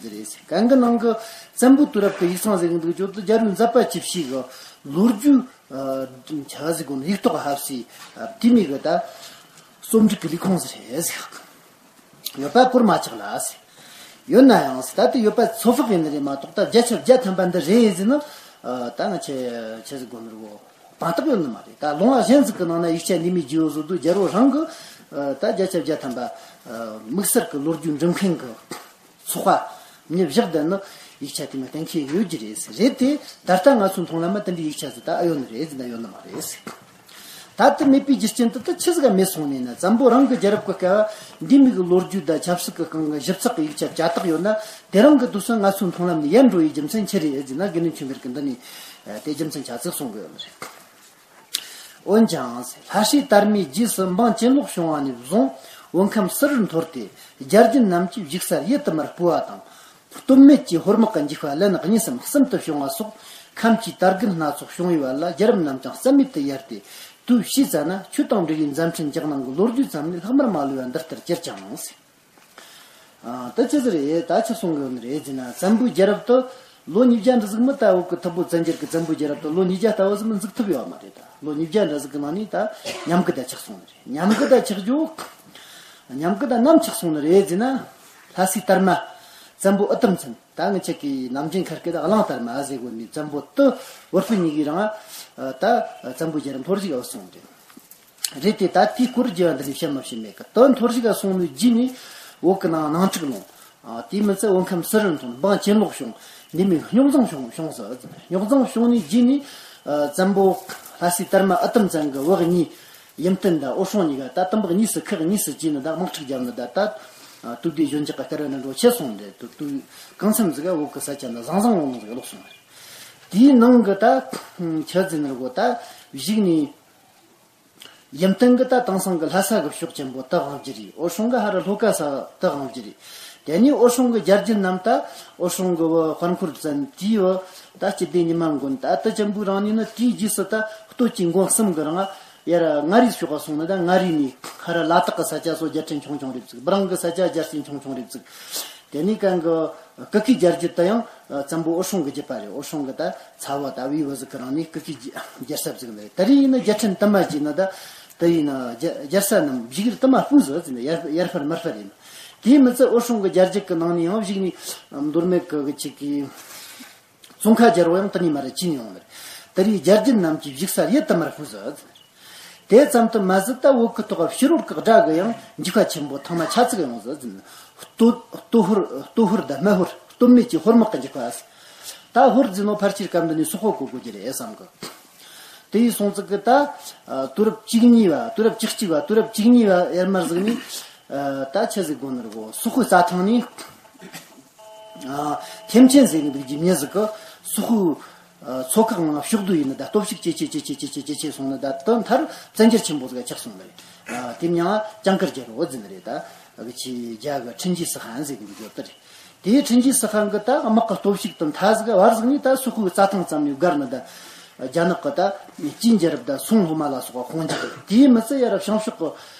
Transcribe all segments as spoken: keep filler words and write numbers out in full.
རེད། གང་གི་ནང་གི་བཙན་པོ་དུས་རབས་ཀྱི་ཡིག་ཚང་ཟེར་གི་འདུག་ཅོག་ཏུ་རྒྱལ་པོའི་མཛད་པ་ཇི་བཞིན་གྱི་ལོ་རྒྱུས་ཆ་ཟིག་གོ་ཡིག་ཐོག་ཧ་སི་དེ་མི་གི་ད་རྩོམ་སྒྲིག་གི་ལས་ཁུངས་ཟེར་རེད་ཟེར། ཡོད་པ་བསྐོར་མ་ཆག་ལ་ཟེར། ཡོད་ན་ཡང་ཟེར་ད་དེ་ཡོད་པ་ཚོད་དཔག་ཡིན་ནི་རེད་མ་གཏོགས་ད་བརྒྱ་ཆ་བརྒྱ་ཐམ་པ་འདི་རེད་ཟེར་ན་ད་ང་ཆེ་ཆེ་ཟིག་གོ་ནི་རེད་གོ། དང་རྟགས་ཡོད་ནི་མ་རེད། ད་ལུང་བ་གཞན་ཟིག་གི་ནང་ན་ཡིག་ཆ་འདི་མི་བརྗེ་བོ་བཟོ་དུས་རྒྱལ་པོ་རང་གི་ད་བརྒྱ་ཆ་བརྒྱ་ཐམ་པ་དམིགས་བསལ་གི་ལོ་རྒྱུས་འབྲི་མཁན་གི་ཚོགས་པ་མི་བཞག་བསྡད་ནི་ཡིག་ཆ་དེ་མ་གཏན་འཁེལ་ཡོད་ཀྱི་རེད་ཟེར། རེད་དེ་ད་ལྟ་ང་ཚོའི་མཐོང་ལམ་མ་དེ་འདྲའི་ཡིག་ཆ་ཟིག་ད་ཨེ་ཡོད་ནི་རེད་ཟེར་ན་ཡོད་ནི་མ་རེད་ཟེར། ད་དེ་མེད་པའི་རྒྱུ་རྐྱེན་དེ་ད་ཆི་ཟིག་ག་མེད་སོང་ནས་ན། བཙན་པོ་རང་གི་རྒྱལ་རབས་ཀྱི་སྐབས་འདི་མིག་གི་ལོ་རྒྱུས་དང་ཆབ་སྲིད་ཀྱི་སྒང་གི་ཞིབ་ཚགས་ཀྱི་ཡིག་ཆ་བྱ་དག་ཡོད་ན་དེ་རང་གི་དུས་སུ་ང་ཚོའི་མཐོང་ལམ་ནས་ཡལ་འགྲོ་བའི་རྒྱུ་མཚན་ཆི་རེད་ཟེར་ན། དགེ་འདུན་ཆོས་འཕེལ་གྱི་འདི་ནས་དེ་རྒྱུ་མཚན་ཆ་ཚིག་གསུང་གི་ཡོད་ནི་རེད། འོན་ཀྱང་ལྷ་སྲས་དར་མའི་རྗེས་སུ་འབངས་གྱེན་ལོག་བྱུང་བ་ནས་བཟུང་བོད་ཁམས་སུ་རུ་འཐོར་ཏེ་རྒྱལ་རྒྱུད་རྣམས་ཀྱིས་བཞུགས་སར་ཡུལ་དུ་མར་སྤོས་པ་དང་། སྟོད་སྨད་ཀྱི་ཧོར་དམག་གི་འཇིགས་པ་ལན་གཉིས་སམ་གསུམ་དུ་བྱུང་བ་སོགས་ཁམས་ཀྱི་དར་རྒུད་སྣ་ཚོགས་བྱུང་བའི་བར་ལ་རྒྱལ་རབས་རྣམས་ཀྱང་རྩ་མེད་དུ་ཡལ་ཏེ་དུས་ཕྱིས་ཙ་ན་ཆོས་དང་འབྲེལ་བའི་མཛད་འཕྲིན་ཇག་ནང་གི་ལོ་རྒྱུས་ཙམ་ལས་ལྷག་མར་མ་ལུས་པ་འདི་ལྟར་གྱུར་ཀྱང་ཟེར། ཨ། ད་ཅི་ཟེར་རེད། ད་ཅི་གསུང་གི་ཡོད་ནི་རེད་ཟེར་ན། བཙན་པོའི་རྒྱལ་རབས་དུ་ལོ་ཉིས་བརྒྱ་འདྲ་ཟིག་མི་ད་འོག་གི་ཐུ་བོ་བཙན་རྒྱལ་གྱི་བཙན་པོའི་རྒྱལ་རབས་དུ་ལོ་ཉིས་བརྒྱ་ལྟ་བུ་ཟིག་མི་འཛུགས་ཐུབ་ཡོད་མ་རེད། ད་ལོ་ཉིས་བརྒྱ་འདྲ་ཟིག་གི་ནང་ནས་ད་ཉམས་རྒུད་ད་ཆགས་སོང་ནི་རེད། ཉམས་རྒུད་ད་ཆགས་རྒྱུ། ཉམས་རྒུད་ད་ནམ་ཆགས་སོང་ནི་རེད་ཟེར་ན། ལྷ་སྲས་དར་མ་བཙན་པོ་ཨི་ཏམ་ཚན། ད་ངི་ཆ་གི་ནམ་རྒྱུན་ཁར་སྐད་ད་གླང་དར་མ་ཟེར་གོ་ནི་བཙན་པོ་དུ་བོར་ཕུ་གཉིས་ཀྱི་རིང་ད་བཙན་པོའི་རྒྱལ་རབས་འཐོར་ཞིག་ཡོད་སོང་རེད། རེད་དེ་ད་དེའི་སྐོར་རྒྱས་པ་འདི་ནས་བཤད་མ་བཤད་མེད་གི། དོན་འཐོར་ཞིག་ག་སོང་ནས་རྗེས་ནས་བོད་ཀྱི་ནང་ནང་འཁྲུག་ལངས། ཨ། དེ་མི་ཚད་བོད་ཁམས་སུ་རུ་འཐོར། འབངས་གྱེན་ལོག་བྱུང་། འདི་མི་རྙོག་འཛིང་བྱུང་བྱུང་ཟེར། རྙོག་འཛིང་བྱུང་ནས་རྗེས་ནས་ཨ། བཙན་པོ་ལྷ་སྲས་དར་མ་ཨི་ཏམ་ཚན་གྱི་བུ་གཉིས་ཡུམ་བརྟན་དང་འོད་སྲུང་གཉིས་ཀ་ད་དམག་གཉིས་སུ་ཁག་གཉིས་སུ་བྱས་ནས་ད་དམག་འཁྲུག་བརྒྱབ་ནས་ད་ད་དུས་དེ་གཞོན་འཇག་གི་སྐལ་བ་ནས་འགྲོ་ཆེ་སོང་རེད། དུས་དུས་གང་འཚམ་ཟིག་ག་བོད་ཀྱི་ས་ཆ་འདི་ཟང་ཟིང་ངང་ངང་ཟིག་ལོག་སོང་རེད། དེའི་ནང་གི་ད་ཆི་ཟེར་ནི་རེད་གོ། ད་གཞུག་ནས། ཡུམ་བརྟན་གྱིས་ད་དེང་སང་གི་ལྷ་ས་གི་ཕྱོགས་ཆེན་པོ་དུ་དབང་བསྒྱུར་རེད། འོད་སྲུང་གིས་ཧ་ར་ལྷོ་ཁ་ས་དུ་དབང་བསྒྱུར་རེད། དེ་ནས་འོད་སྲུང་གི་རྒྱལ་རྒྱུད་རྣམས་ད་འོད་སྲུང་གི་བུ་དཔལ་འཁོར་བཙན། དེའི་བུ་ད་སྤྱི་ལྡེ་ཉི་མ་མགོན། ད་དེ་ཆེན་པོའི་རིང་ནས་ནི་དེའི་རྗེས་སུ་ད་སྟོད་ཀྱི་མགོན་གསུམ་གྱི་རིང་ཡར་མངའ་རིས་ཕྱོགས་ལ་སོང་ནས། ད་མངའ་རིས་ནས་ཧ་ར་ལ་དྭགས་ཀྱི་ས་ཆ་སོགས་རྒྱལ་ཕྲན་ཆུང་ཆུང་རེ་བཙུགས། སྦི་རང་གི་ས་ཆ་རྒྱལ་ཕྲན་ཆུང་ཆུང་རེ་བཙུགས། དེ་ནས་གང་གི་ཀི་ཀའི་རྒྱལ་རྒྱུད་དུ་ཡང་བཙན་པོ་འོད་སྲུང་གི་རྒྱུད་པ་རེད། འོད་སྲུང་གི་ད་ཚ་བོ་ད་བུའི་བུ་ཟིག་གི་རིང་ནས་ཀི་ཀའི་རྒྱལ་ས་བཙུགས་ནི་རེད། དེ་རིང་ཡིན་ན་རྒྱལ་ཕྲན་དུ་མ་བྱས་ན་ད་དེ་ཡིན་ན་རྒྱལ་རྒྱལ་ས་རྣམས་བཞུགས་དུ་མ་སྤུས་ཟིག་ཟེར་ནས་ཡར་ཡར་འཕར་མར་འཕར་ཡིན། དེའི་མི་ཚད་འོད་སྲུང་གི་རྒྱལ་རྒྱུད་ཀྱི་ནང་ནས་ཡང་གཞུག་ནས་མདོ་སྨད་ཀྱི་ཆིག་གི་ཙོང་ཁ་རྒྱལ་པོ་ཡང་དེ་ནས་མར་ར་བྱས་ནས་ཡོང་ནི་རེད། དེ་རིང་རྒྱལ་རྒྱུད་རྣམས་ཀྱི་བཞུགས་ས་ཡུལ་དུ་མར་སྤུས་ཟིག་ཟེར། དེ་ཙམ་དུ་མ་ཟད་ད་བོད་ཀྱི་ཐོག་ཕྱི་རོལ་གྱི་དགྲ་གི་ཡང་འཇིགས་པ་ཆེན་པོ་ཐེངས་མ་ཆ་ཙིག་ཡོང་ཟིག་ཟེར། སྟོད་སྟོད་ཧོར་སྟོད་ཧོར་དང་སྨད་ཧོར། སྟོད་སྨད་ཀྱི་ཧོར་དམག་གི་འཇིགས་པ་ཟེར། ད་ཧོར་ཟེར་ནོ་ཕལ་ཆེར་སྐབས་འདི་ནས་སོག་པོ་གོ་དགོས་ཀྱི་རེད་བསམ་གི། དེ་ཡིན་སོང་ཙིག་གི་ད་དུས་རབས་བཅུ་གཉིས་པ། དུས་རབས་བཅུ་གཅིག་པ། དུས་རབས་བཅུ་གཉིས་པ་ཡར་མར་ཟིག་ནས་ད་ཆི་ཟིག་དགོས་ནི་རེད་གོ། སོག་པོའི་རྩྭ་ཐང་ནས། ཨ། ཐེམ་ཆེན་ཟེར་གི་འདུག་རྒྱུ་མྱི་ཟིག་གིས་སོག་པོའི་ཨ། ཚོ་ཁག་ནང་ཕྱོགས་བསྡུས་ཡིན་ནི་ད་སྟོབས་ཤུགས་ཇེ་ཆེ་ཇེ་ཆེ་ཇེ་ཆེ་ཇེ་ཆེ་སོང་ནི་ད་དོན་མཐར་བཙན་རྒྱལ་ཆེན་པོ་ཟིག་ཆགས་སོང་ནི་རེད། ཨ། དེ་མྱིང་ལ་ཇིང་གུར་རྒྱལ་པོ་ཟེར་ནི་རེད། ད་གི་ཆི་རྒྱ་གི་ཁྲིན་ཇི་སི་ཧན་ཟེར་གི་འདུག་རྒྱུ་དེ་རེད། དེའི་ཁྲིན་ཇི་སི་ཧན་གི་ད་དམག་གི་སྟོབས་ཤུགས་དང་མཐའ་ཟིག་བར་ཟིག་ནས་ད་སོག་པོའི་རྩྭ་ཐང་ཙམ་ནས་བརྒལ་ནི་ད་རྒྱ་ནག་གི་ད་ཅིན་རྒྱལ་རབས་ད་སུང་སློབ་མ་ལ་སོགས་པ་དཔུང་འཇུག་དེའི་མི་ཚད་ཡར་བྱང་ཕྱོགས་ཀྱི་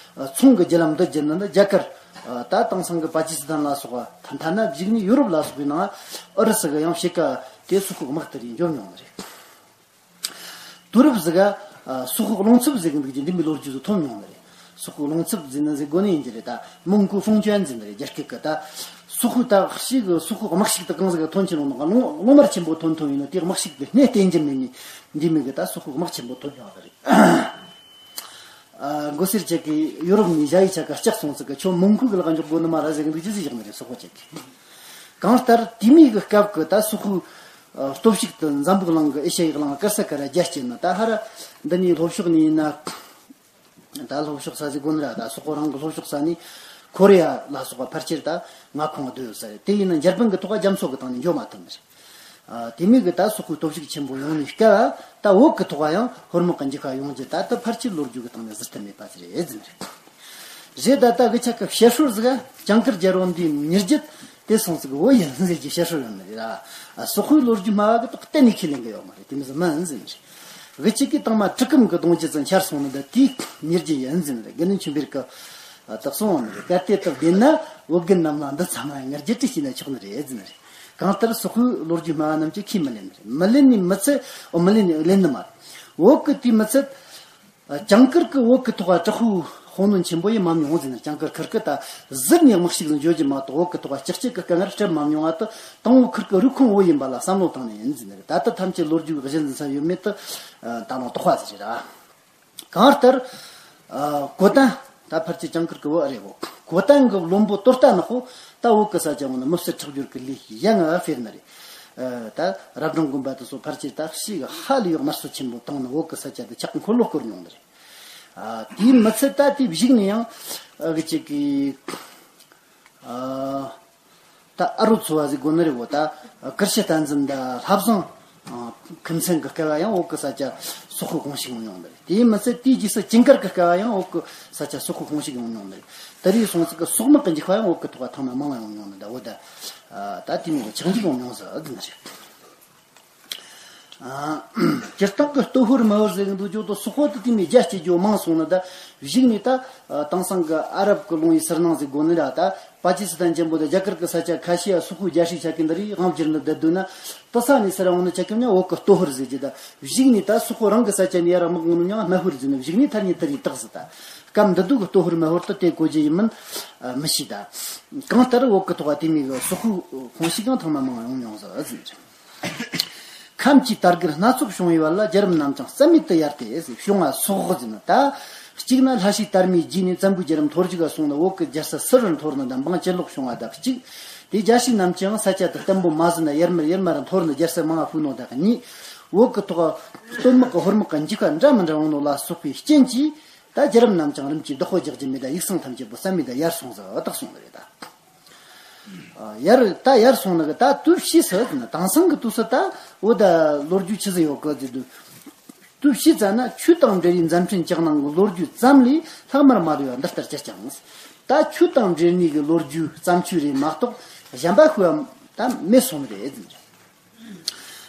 ཚོང་གི་རྒྱུ་ལམ་འདི་བརྒྱུད་ནི་ད་རྒྱ་གར། ད་དེང་སང་གི་པ་ཀི་སི་ཐན་ལ་སོགས་པ། ཐ་ཐ་ན་གཞུག་ནས་ཡོ་རོབ་ལ་སོགས་པའི་ནང་ཨུ་རུ་སུ་གི་ཡང་ཕྱེད་ཀ་དེ་སོག་པོའི་དམག་དེ་རིགས་འཇོམས་མྱོང་ནི་རེད། དུས་རབས་ཟིག་ག་སོག་པོའི་རླུང་འཚུབ་ཟེར་གི་འདུག་རྒྱུ་འདི་མི་ལོ་རྒྱུས་སུ་ཐོན་མྱོང་ནི་རེད། སོག་པོའི་རླུང་འཚུབ་ཟེར་ན་ཟེར་དགོས་ནི་ཡིན་གྱི་རེད། ད་མོན་གྷོ་ཧྥུང་ཅུན་ཟེར་ནི་རེད། རྒྱ་སྐད་གི་ད་སོག་པོའི་ད་ཤི་གི་སོག་པོའི་དམག་ཤུགས་དེ་གང་ཟིག་ག་ཐོན་ཕྱིན་ནོ་ནང་གླང་དམར་ཆེན་པོ་ཐོན་ཐོན་ཡིན་ནོ། དེ་དམག་ཤུགས་དེ་སྣེ་བསྟན་གྱི་མེད་ནི་འདི་མི་གི་ད་སོག་པོའི་དམག་ཆེན་པོ་ཐོན་མྱོང་ནི་རེད། ཨ། མགོ་སེར་ཅག་གིས་ཡོ་རོབ་ནས་ཞ་ཡི་ཆ་ག་སྐྱག་སོང་ཟིག་གི་ཁྱོད་མོན་གྷོ་གི་ལག་འཇོག་དགོས་ནི་མ་རེད་ཟེར་གི་འདུག་རྒྱུ་ཟིག་བཞག་ནི་རེད། སོག་པོ་ཅག་གིས། གང་ལྟར་དེ་མིའི་གི་སྐབས་གི་ད་སོག་པོའི་ཨ། སྟོབས་ཤུགས་དེ་འཛམ་བུ་གླིང་གི་ཨེ་ཤ་ཡའི་གླིང་ག་ས་ག་ར་རྒྱ་སྐྱེད་ན། ད་ཧ་ར་འདི་ནས་ལྷོ་ཕྱོགས་ནས་ཡིན་ན། ད་ལྷོ་ཕྱོགས་ས་ཟིག་དགོན་ར་ད་སོག་པོ་རང་གི་ལྷོ་ཕྱོགས་ས་ནས་ཁོ་རེ་ཡ་ལ་སོགས་པ་ཕལ་ཆེར་ད་མངའ་ཁོངས་སྡོད་ཡོད་ས་རེད། དེ་ཡིན་ན་འཇར་པན་གི་ཐོག་རྒྱ་མཚོ་གི་སྟེང་ནས་འགྱོ་མ་ཐུབ་ནི་རེད། ཨ། དེ་མིན་གི་ད་སོག་པོའི་སྟོབས་ཤུགས་ཆེན་པོ་ཡོང་ནས་སྐབས་ད་བོད་གི་ཐོག་ཡང་ཧོར་དམག་གི་འཇིགས་པ་ཡོང་རྒྱུ་ད་ད་ཕལ་ཆེར་ལོ་རྒྱུས་གི་སྟེང་ནས་ཟུར་དུ་མེད་པ་ཟིག་རེད་ཟེར་ནི་རེད། རེད། ད་ད་གི་ཆ་གི་བཤད་སྲོལ་ཟིག་ག་ཇིང་གུར་རྒྱལ་པོ་འདིའི་མྱི་རྒྱུད་དེ་སོང་ཟིག་བོད་ཡིན་ཟེར་གྱི་བཤད་སྲོལ་ཡོད་ནི་རེད། ཨ། སོག་པོའི་ལོ་རྒྱུས་སྨྲ་བ་གི་ཐོག་གཏན་ནས་ཁས་ལེན་གི་ཡོད་མ་རེད། དེ་མི་ཟིག་མིན་ཟེར་ནི་རེད། གི་ཆི་གི་དང་མ་གྲི་གུམ་གི་གདུང་རྒྱུད་ཙམ་འཆར་སོང་ནི་ད་དེའི་མྱི་རྒྱུད་ཡིན་ཟེར་ནི་རེད། དགེ་འདུན་ཆོས་འཕེལ་གི་ ཨ། དག་སོང་བ་ནི་རེད། གལ་ཏེ་དག་བདེན་ན་བོད་རྒན་རྣམས་ལ་འདི་ཚང་མ་ཡང་ང་རྒྱལ་སྤྲས་བྱས་ན་ཆོག་ནི་རེད་ཟེར་ནི་རེད། གང་ལྟར་སོག་པོའི་ལོ་རྒྱུས་སྨྲ་བ་རྣམས་ཀྱིས་ཁས་མི་ལེན་ནི་རེད། མི་ལེན་ནི་མི་ཚད། ཨོ། མི་ལེན་ནི་ལེན་ནི་མ་རེད། བོད་ཀྱི་དེ་མི་ཚད། ཨ། ཇིང་གུར་གྱི་བོད་ཀྱི་ཐོག་ལ་དྲག་པོའི་ཤུགས་སྣོན་ཆེན་པོ་ཡེ་མ་མྱོང་ཟེར་ནི། ཇིང་གུར་ཁུལ་གྱི་ད་ཟུར་ནས་དམག་ཤུགས་ཟིན་བརྗོད་རྒྱུ་མ་གཏོགས་བོད་ཀྱི་ཐོག་ལ་ལྕགས་སྐྱེད་ཀྱི་དཀའ་ངལ་སྤྲད་མ་མྱོང་བ་དེ་དང་པོ་ཁུལ་གྱི་རུས་ཁུངས་བོད་ཡིན་པ་ལ་བསམ་བློ་བཏང་ནས་ཡིན་ཟེར་ནི་རེད། ད་ལྟ་ཐམས་ཅད་ལོ་རྒྱུས་ཀྱི་གཞི་འཛིན་ས་ཡོད་མེད་དེ། ཨ། ད་ནང་དོགས་པ་ཟིག་རེད་ར། གང་ལྟར། ཨ། གོ་ཏན། ད་ཕལ་ཆེར་ཇིང་གུར་གྱི་བུ་རེད་བོ། གོ་ཏན་གྱི་བློན་པོ་དོ་ལྟ་ནག་པོ་ད་བོད་ཀྱི་ས་ཆ་འོ་ན་མི་སེར་ཁྲག་སྦྱོར་གྱི་ལས་ཡ་ང་བ་ཕེར་ནི་རེད། ཨ། ད་རབ་འབྲིང་དགོན་པ་དེ་ཚོ་ཕལ་ཆེར་ད་ཕྱིས་ཀྱི་ཧ་ལས་ཡོག་དམར་གསོད་ཆེན་པོ་བཏང་ནི་བོད་ཀྱི་ས་ཆ་དེ་ཆག་འཁོར་ལོ་བསྐོར་མྱོང་ནི་རེད། ཨ། དེའི་མི་ཚད་ད་དེ་གཞུག་ནས་ཡང་། ཨ། གི་ཅིག་གི། ཨ། ད་ཨ་རོ་ཚོ་བ་ཟིག་དགོ་ནི་རེད་བོ། ད་ཀིར་ཤི་བསྟན་འཛིན་ད་ལྷ་བཟང་། ཨ། ཁུམ་ཚན་གྱི་སྐལ་བ་ཡང་བོད་ཀྱི་ས་ཆ་སོག་པོའི་ཁོངས་ཞུགས་ཡོང་ཡོང་ནི་རེད། དེའི་མི་ཚད་དེའི་རྗེས་སུ་ཅིང་གར་གྱི་སྐལ་བ་ཡང་བོད་ཀྱི་ས་ཆ་སོག་པོའི་ཁོངས་ཞུགས་ཡོང་ཡོང་ནི་རེད། དེ་རིང་སོང་ཙི་གི་སོག་དམག་གི་འཇིགས་པ་ཡང་བོད་ཀྱི་ཐོག་ཐང་ན་མང་ཡོང་ཡོང་ནི་ད་བོ་ད། ཨ། ད་དེ་མིན་གྱི་ཆག་འཇིག་ཡོང་ཡོང་ཟེར་ཨ་དེ་ནི་རེད། ཨ། སྤྱིར་བཏང་གི་སྟོད་ཧོར་མི་ཧོར་ཟེར་གི་འདུག་ཅོག་ཏུ་སོག་པོ་དེ་དེ་མིན་རྒྱ་སྐྱེད་རྒྱུ་མང་སོང་ནི་ད། གཞུག་ནས་ད། ཨ། དེང་སང་གི་ཨ་རབ་ཀྱི་ལུང་ཡི་སུར་སྣང་ཟེར་དགོ་ནི་ར། ད་པ་ཀི་སི་ཐན་ཆེན་པོ་དང་རྒྱ་གར་གྱི་ས་ཆ་ཁ་ཤས་ཡ་སོག་པོའི་རྒྱལ་སྲིད་ཆ་གི་འདི་རིགས་དབང་བསྒྱུར་ནི་བསྡད་འདུག་ན། དེ་ས་ནས་སུ་ར་འོང་ནི་ཆ་གི་ཉ་བོད་ཀྱི་སྟོད་ཧོར་ཟེར་གྱི་ད། གཞུག་ནས་ད་སོག་པོ་རང་གི་ས་ཆ་ནས་ཡ་ར་དམག་འོང་ནི་ཉ་སྨད་ཧོར་ཟེར་ནི། གཞུག་ནས་ཐ་སྙད་དེ་རིགས་བཏགས་ཟེར་ད། སྐབས་འདི་དུས་ཀྱི་སྟོད་ཧོར་མི་ཧོར་དུ་དེ་གོ་རྒྱུ་ཡིན་མིན། ཨ། མི་ཤེས་ད། གང་ལྟར་བོད་ཀྱི་ཐོག་དེ་མིན་གི་སོག་པོའི་ཁོངས་ཞུགས་ཀྱང་ཐང་ན་མང་ཡོང་ཡོང་ཟེར་ཨ་ཟེར་ནི་རེད། ཁམས་ཀྱི་དར་གྱི་སྣ་ཚོགས་བྱུང་བའི་བར་ལ། རྒྱལ་རབས་རྣམས་ཀྱང་རྩ་མེད་དུ་ཡལ་ཏེ་ཟེར། བྱུང་བ་སོགས་ཟེར་ན་ད། གཅིག་ན་ལྷ་སྲས་དར་མའི་རྗེས་ནས་བཙན་པོའི་རྒྱལ་རབས་འཐོར་རྒྱུ་ག་སོང་ན་བོད་ཀྱི་རྒྱལ་ས་སུ་རུ་འཐོར་ནི་དང་འབངས་གྱེན་ལོག་བྱུང་བ་དང་གཅིག། དེ་རྒྱལ་སྲས་རྣམས་ཀྱང་ས་ཆ་དེ་བརྟན་པོ་མ་ཟིན་ན་ཡར་མར་ཡར་མར་འཐོར་ནི་རྒྱལ་ས་མང་བ་ཕུག་ནོ་དང་གཉིས། བོད་ཀྱི་ཐོག་སྟོད་དམག་གི་ཧོར་དམག་གི་འཇིགས་པ་འདྲ་མི་འདྲ་འོང་ནོ་ལ་སོགས་པའི་རྐྱེན་གྱིས། ད་རྒྱལ་རབས་རྣམས་ཀྱང་རིམ་གྱིས་བདག་པོ་རྒྱག་རྒྱུ་མེད། ད་ཡིག་ཚང་ཐམས་ཅད་པོ་རྩ་མེད་ད་ཡར་སོང་ཟེར་བ་དག་སོང་ནི་རེད་ད། ཡར་ད་ཡར་སོང་ནི་གི་ད་དུས་ཕྱིས་སུ་ན་དེང་སང་གི་དུས་སུ་ད་འོ་ད་ལོ་རྒྱུས་ཆི་ཟིག་ཡོད་གི་ཟེར་དུས། དུས་ཕྱིས་ཙ་ན་ཆོས་དང་འབྲེལ་བའི་མཛད་འཕྲིན་ཇག་ནང་གི་ལོ་རྒྱུས་ཙམ་ལས་ལྷག་མར་མ་ལུས་པ་འདི་ལྟར་གྱུར་ཀྱང་། ད་ཆོས་དང་འབྲེལ་ནས་གི་ལོ་རྒྱུས་བརྩམས་ཆོས་རེད་མ་གཏོགས་གཞན་པ་ཤོད་པ་ད་མེད་སོང་ནི་རེད་ཟེར།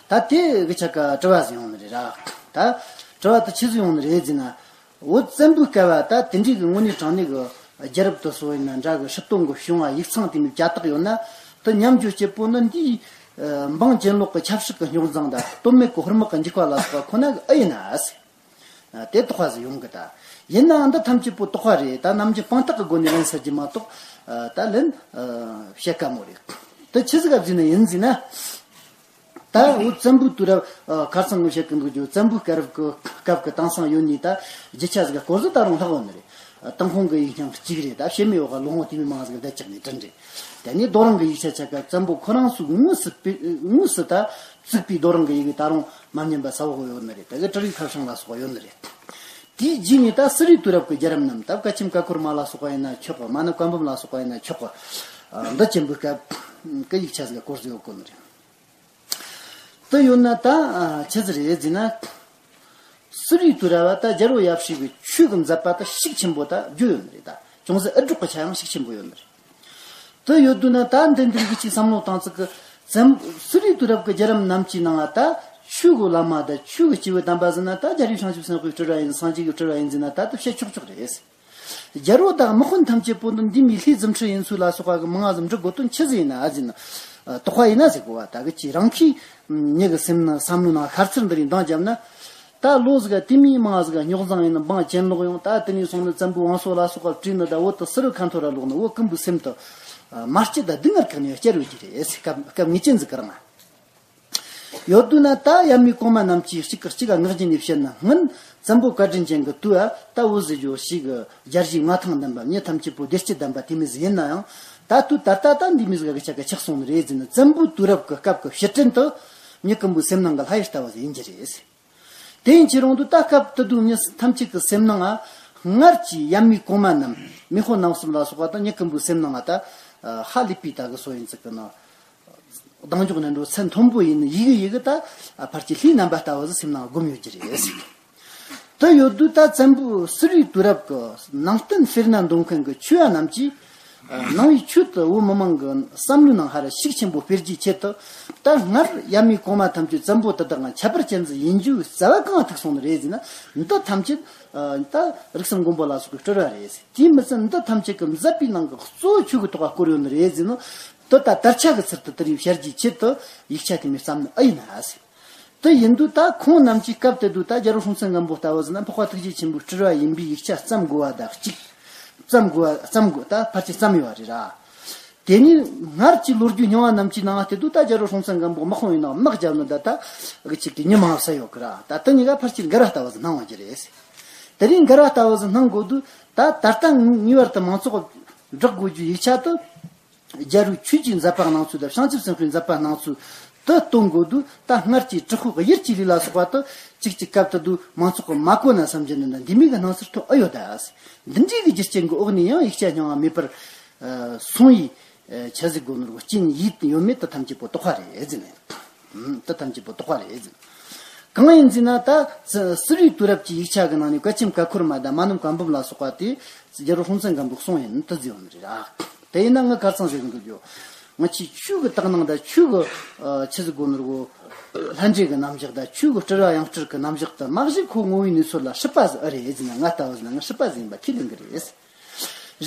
ད་དེ་གི་ཆ་ག་དྲི་བ་ཟིག་ཡོང་ནི་རེད་ར། ད་དྲི་བ་དེ་ཆི་ཟིག་ཡོང་ནི་རེད་ཟེར་ན། བོད་བཙན་པོའི་སྐབས་བ་ད་དེ་འདྲའི་གི་དངོས་གནས་དྲང་གནས་གི་རྒྱལ་རབས་དུ་སོ་ཡིན་ན་འདྲ་གི་སྲིད་དོན་གི་བྱུང་བ་ཡིག་ཚང་དེ་མོ་ཅ་དག་ཡོད་ན། དེ་ཉམས་བཅོས་བྱེད་པོ་ནི་འདིའི་འབངས་གྱེན་ལོག་གི་ཆབ་སྲིད་གི་རྙོག་འཛིང་དང་སྟོད་སྨད་གི་ཧོར་དམག་གི་འཇིགས་པ་ལ་སོགས་པ་ཁོ་ན་གི་ཨེ་ཡིན་ན་ཟེར། དེ་དོགས་པ་ཟིག་ཡོང་གི་ད། ཡིན་ནའང་འདི་ཐམས་ཅད་པོ་དོགས་པ་རེད། ད་ནམ་རྒྱུན་དཔང་རྟགས་གི་སྒོ་ནས་ལན་ཟེར་རྒྱུ་མ་གཏོགས། ད་ལན་བཤད་དཀའ་མོ་རེད། དེ་ཆི་ཟིག་ག་ཟིག་ན་ཡིན་ཟེར་ན། ད་འུ་བཙན་པོའི་དུས་རབས་ཁ་སང་ངོ་བཤད་གི་འདུག་རྒྱུ། བཙན་པོའི་སྐབས་ཀྱི་སྐབས་ཀྱི་དེང་སང་ཡོད་ནི་ད་རྒྱུ་ཆ་ཟིག་སྐོར་ཟིག་ད་རུང་ལྷག་ཡོད་ནི་རེད། ཏུན་ཧོང་གི་ཡིག་རྐྱང་གཅིག་རེད། ད་བཤད་མི་ཡོད་ག་ལོ་ངོ་དེ་མི་མང་ཟིག་བསྡད་ཅག་ནས་དྲན་རེད། དེ་ནས་རྡོ་རིང་གི་ཡིག་ཆ་ཆ་ག་བཙན་པོ་ཁོ་རང་ཚོའི་དངོས་སུ་དཔེ་དངོས་སུ་ད་བཙུགས་པའི་རྡོ་རིང་གི་ཡི་གེ་ད་རུང་མ་ཉམས་པ་ས་འོག་ཡོད་ནི་རེད། དེ་གི་ཀྲི་རིག་ཁ་བྱང་ལ་སོགས་ཡོད་ནི་རེད། དེའི་རྗེས་ནས་ད་སུ་རིའི་དུས་རབས་ཀྱི་རྒྱལ་རབས་རྣམས་ད་བཀའ་ཆེམས་ཀ་ཁོར་མ་ལ་སོགས་པ་ཡིན་ན་ཆོག་གི། མ་ན་བཀའ་འབུམ་ལ་སོགས་པ་ཡིན་ན་ཆོག་གི། འདི་ཆེན་པོའི་སྐབས་ཀྱི་ཡིག་ཆ་ཟིག་སྐོར་ཟིག་ཡོད་གོ་ནི་རེད། དེ་ཡོད་ན་ད་ཆི་ཟིག་རེད་ཟེར་ན། སུ་རིའི་དུས་རབས་བ་ད་རྒྱལ་པོ་ཡབ་སྲས་ཀྱི་ཆོས་ཀྱི་མཛད་པ་ད་ཤུགས་ཆེན་པོ་ད་བརྗོད་ཡོད་ནི་རེད། ད་ཅུང་ཟད་ཨེ་སྒྲོག་གི་ཆ་ཡང་ཤུགས་ཆེན་པོ་ཡོད་ནི་རེད། དེ་ཡོད་དུས་ན་ད་འདི་འདིར་གི་ཅིག་བསམ་བློ་བཏང་ཚིག་གི་བཙན། སུ་རིའི་དུས་རབས་ཀྱི་རྒྱལ་རབས་རྣམས་ཀྱི་ནང་ང་ད་ཆོས་ཀྱི་བླ་མ་ད་ཆོས་ཀྱི་སྐྱེས་བུ་དམ་པ་ཟེར་ན་ད་རྒྱལ་བའི་བྱང་ཆུབ་སེམས་དཔའི་སྤྲུལ་བ་ཡིན། སངས་རྒྱས་ཀྱི་སྤྲུལ་བ་ཡིན་ཟེར་ན་ད་དེ་བཤད་ཆོག་ཆོག་རེད། རྒྱལ་པོ་དང་དམག་དཔོན་ཐམས་ཅད་པོ་འདི་འདི་མི་ལྷའི་རྫུ་འཕྲུལ་ཡིན་ཚུལ་ལ་སོགས་པ་གི་མིང་ང་ཟིག་འབྲི་དགོས་དོན་ཆི་ཟིག་ཡིན་ན་ཨ་ཟེར་ན། དོགས་པ་ཡིན་ན་ཟེར་གོ་བ། ད་གི་ཅི་རང་གིས་མྱི་གི་སེམས་ན་བསམ་བློ་ནང་ཤར་ཚུལ་འདི་རིགས་འདང་བརྒྱབ་ན། ད་ལོ་ཟིག་ག་དེ་མིའི་མིང་ང་ཟིག་ག་རྙོག་འཛིང་ཡིན་ན་འབངས་གྱེན་ལོག་ཡོང་། ད་དེ་ནས་སོང་ནས་བཙན་པོའི་བང་སོ་ལ་སོགས་པ་བྲིས་ནི་ད་བོད་དུ་སུ་རུ་ཁ་འཐོར་ར་ལོག་ནི་བོད་ཀུན་པོའི་སེམས་དུ་མ་སྐྱིད་ད་སྡུག་བསྔལ་གང་ནས་བསྐྱལ་ཡོད་ཀྱི་རེད་ཟེར། སྐབས་སྐབས་ངེས་ཅན་ཟིག་གི་རང་ང་། ཡོད་དུས་ན་ད་ཡབ་མེས་གོང་མ་རྣམས་ཀྱིས་གཅིག་གིས་གཅིག་ག་ངག་རྒྱུན་ནས་བཤད་ན་སྔོན་བཙན་པོ་བཀའ་དྲིན་ཅན་གྱི་དུས་ཨ་ད་འུ་ཟི་ཇོ་ཞིག་གི་རྒྱལ་གཞིས་མངའ་ཐང་ལྡན་པ་མྱི་ཐམས་ཅད་པོ་བདེ་སྐྱིད་ལྡན་པ་དེ་མོ་ཟིག་ཡིན་ན་ཡང་། ད་དུས་ད་ལྟ་ད་འདི་མོ་ཟིག་གི་ཆ་ག་ཆགས་སོང་ནི་རེད་ཟེར་ན། བཙན་པོའི་དུས་རབས་ཀྱི་སྐབས་ཀྱི་ཕྱིར་དྲན་དུ་མྱི་ཀུན་པོའི་སེམས་ནང་གི་ལྷ་ཡི་ལྟ་བུ་ཟིག་ཡིན་གྱི་རེད་ཟེར། དེ་ཡིན་གྱི་རུང་དུ་ད་སྐབས་དེ་དུས་མྱི་ཐམས་ཅད་ཀྱི་སེམས་ནང་ང་སྔར་གྱི་ཡབ་མེས་གོང་མ་རྣམས་མེས་པོ་རྣམ་གསུམ་ལ་སོགས་པ་ད་མྱི་ཀུན་པོའི་སེམས་ནང་ང་ད་ཧ་ལས་པའི་ད་གི་སོ་ཡིན་ཚིག་གི་ན། གདེང་འཇོག་ནས་འགྲོ་ཚད་མཐོན་པོ་ཡིན་ནི་ཡི་གེ་ཡི་གེ་ད་ཕར་གྱི་ལྷའི་རྣམ་པ་ལྟ་བུ་ཟིག་སེམས་ནང་སྒོམ་ཡོད་ཀྱི་རེད་ཟེར། དེ་ཡོད་དུས་ད་བཙན་པོའི་སུ་རིའི་དུས་རབས་ཀྱི་ནང་བསྟན་སྤེལ་གནང་འདོན་མཁན་གྱི་ཆོས་པ་རྣམས་ཀྱིས་ ནང་པའི་ཆོས་དེ་བོད་མི་མང་གི་བསམ་བློའི་ནང་ཧ་ར་ཤུགས་ཆེན་པོ་སྤེལ་རྒྱུའི་ཆེད་དུ། ད་སྔར་ཡབ་མེས་གོང་མ་ཐམས་ཅད་བཙན་པོ་དེ་དག་ང་ཁྱད་པར་ཅན་ཟིག་ཡིན་རྒྱུའི་རྩ་བ་གང་ཐུག་སོང་ནི་རེད་ཟེར་ན། འདི་ཐམས་ཅད་ད་རིགས་གསུམ་མགོན་པོ་ལ་སོགས་པའི་སྤྲུལ་བ་རེད་ཟེར། དེས་མི་ཚད་འདི་ཐམས་ཅད་ཀྱི་མཛད་པའི་ནང་གི་གཙོ་བོ་ཆོས་ཀྱི་ཐོག་ལ་བསྐོར་ཡོད་ནི་རེད་ཟེར་ནོ། དེ་ད་དར་ཆ་གི་ཚུལ་དུ་དེ་རིགས་བཤད་རྒྱུའི་ཆེད་དུ་ཡིག་ཆ་དེ་མོ་བརྩམས་ནི་ཨེ་ཡིན་ན་ཟེར། དེ་ཡིན་དུས་ད་ཁོང་རྣམས་ཀྱིས་སྐབས་དེ་དུས་ད་རྒྱལ་བ་སྲོང་བཙན་སྒམ་པོ་ལྟ་བུ་ཟེར་ན་འཕགས་པ་ཐུགས་རྗེ་ཆེན་པོའི་སྤྲུལ་བ་ཡིན་པའི་ཡིག་ཆ་བརྩམས་དགོས་པ་དང་གཅིག་བརྩམས་དགོས་པ་བརྩམས་དགོས་ད་ཕལ་ཆེར་བརྩམས་ཡོད་རེད་ར། དེ་ནས་སྔར་གྱི་ལོ་རྒྱུས་རྙིང་བ་རྣམས་ཀྱི་ནང་དེ་དུས་ད་རྒྱལ་བ་སྲོང་བཙན་སྒམ་པོ་དམག་དཔུང་ཡིན་ནའང་དམག་རྒྱབ་ནི་ད་ད་གི་ཅིག་གི་མྱི་མང་བསད་ཡོད་གི་ར། ད་དེ་གཉིས་ཀ་ཕལ་ཆེར་འགལ་བ་ལྟ་བུ་ཟིག་སྣང་བ་གི་རེད། དེ་རིང་འགལ་བ་ལྟ་བུ་ཟིག་སྣང་དགོས་དུས་ད་ད་ལྟ་ངེས་པར་དུ་མང་ཚོགས་བསྒྲགས་དགོས་རྒྱུའི་ཡིག་ཆ་དེ། རྒྱལ་པོའི་ཆོས་ཀྱི་མཛད་པ་སྣང་ཚུལ་དང་བྱང་ཆུབ་སེམས་དཔའི་མཛད་པ་སྣང་ཚུལ་དུ་སྟོན་དགོས་དུས། ད་སྔར་གྱི་དྲག་པོའི་གཡུལ་གྱི་ལས་ལ་སོགས་པ་དུ་གཅིག་གཅིག་སྐབས་དུ་དུ་མང་ཚོགས་ཀྱིས་མ་གོ་ན་བསམ་གྱི་ནི་འདི་མིག་གི་སྣང་ཚུལ་ཐོན་ཨེ་ཡོད་ད། འདི་འདྲའི་གི་རྒྱུ་རྐྱེན་གྱི་འོག་ནས་ཡང་ཡིག་ཆ་རྙིང་བ་མེད་པར་སོང་ཡི། ཆི་ཟིག་དགོས་ནོར་གོ་རྐྱེན་ཡིད་ཡོད་མེད་དུ་ཐམས་ཅད་པོ་དོགས་པ་རེད་ཟེར་ནས། དུ་ཐམས་ཅད་པོ་དོགས་པ་རེད་ཟེར། གང་ཡིན་ཟེར་ན་ད་སི་རུའི་དུས་རབས་ཀྱི་ཡིག་ཆ་གི་ནང་ནས་བཀའ་ཆེམས་ཀ་ཁོལ་མ་དང་མ་ནུམ་བཀའ་འབུམ་ལ་སོགས་པ་དེ་རྒྱལ་པོ་སྲོང་བཙན་སྒམ་པོའི་གསུང་ཡིན་དུ་བརྩི་ཡོད་ནི་རེད་ར། དེ་ཡིན་ན་ངས་ག་རེ་ཟེར་གི་འདུག་རྒྱུ། ང་ཆོས་ཆོས་ཀྱི་དག་སྣང་དང་ཆོས་ཀྱི་ཆི་ཟིག་དགོས་ནོར་གོ་ལྷ་འདྲེ་གི་རྣམ་གཞག་དང་ཆོས་ཀྱི་སྤྲུལ་བ་ཡང་སྤྲུལ་གི་རྣམ་གཞག་དང་མ་གཞི་ཁོ་ངོ་བོའི་གནས་ཚུལ་ལ་སྲིད་པ་ཟིག་ཨེ་རེད་ཟེར་ན། ང་ལྟ་བུ་ཟིག་ན་ངས་སྲིད་པ་ཟིག་ཡིན་པ་ཁས་ལེན་གི་རེད།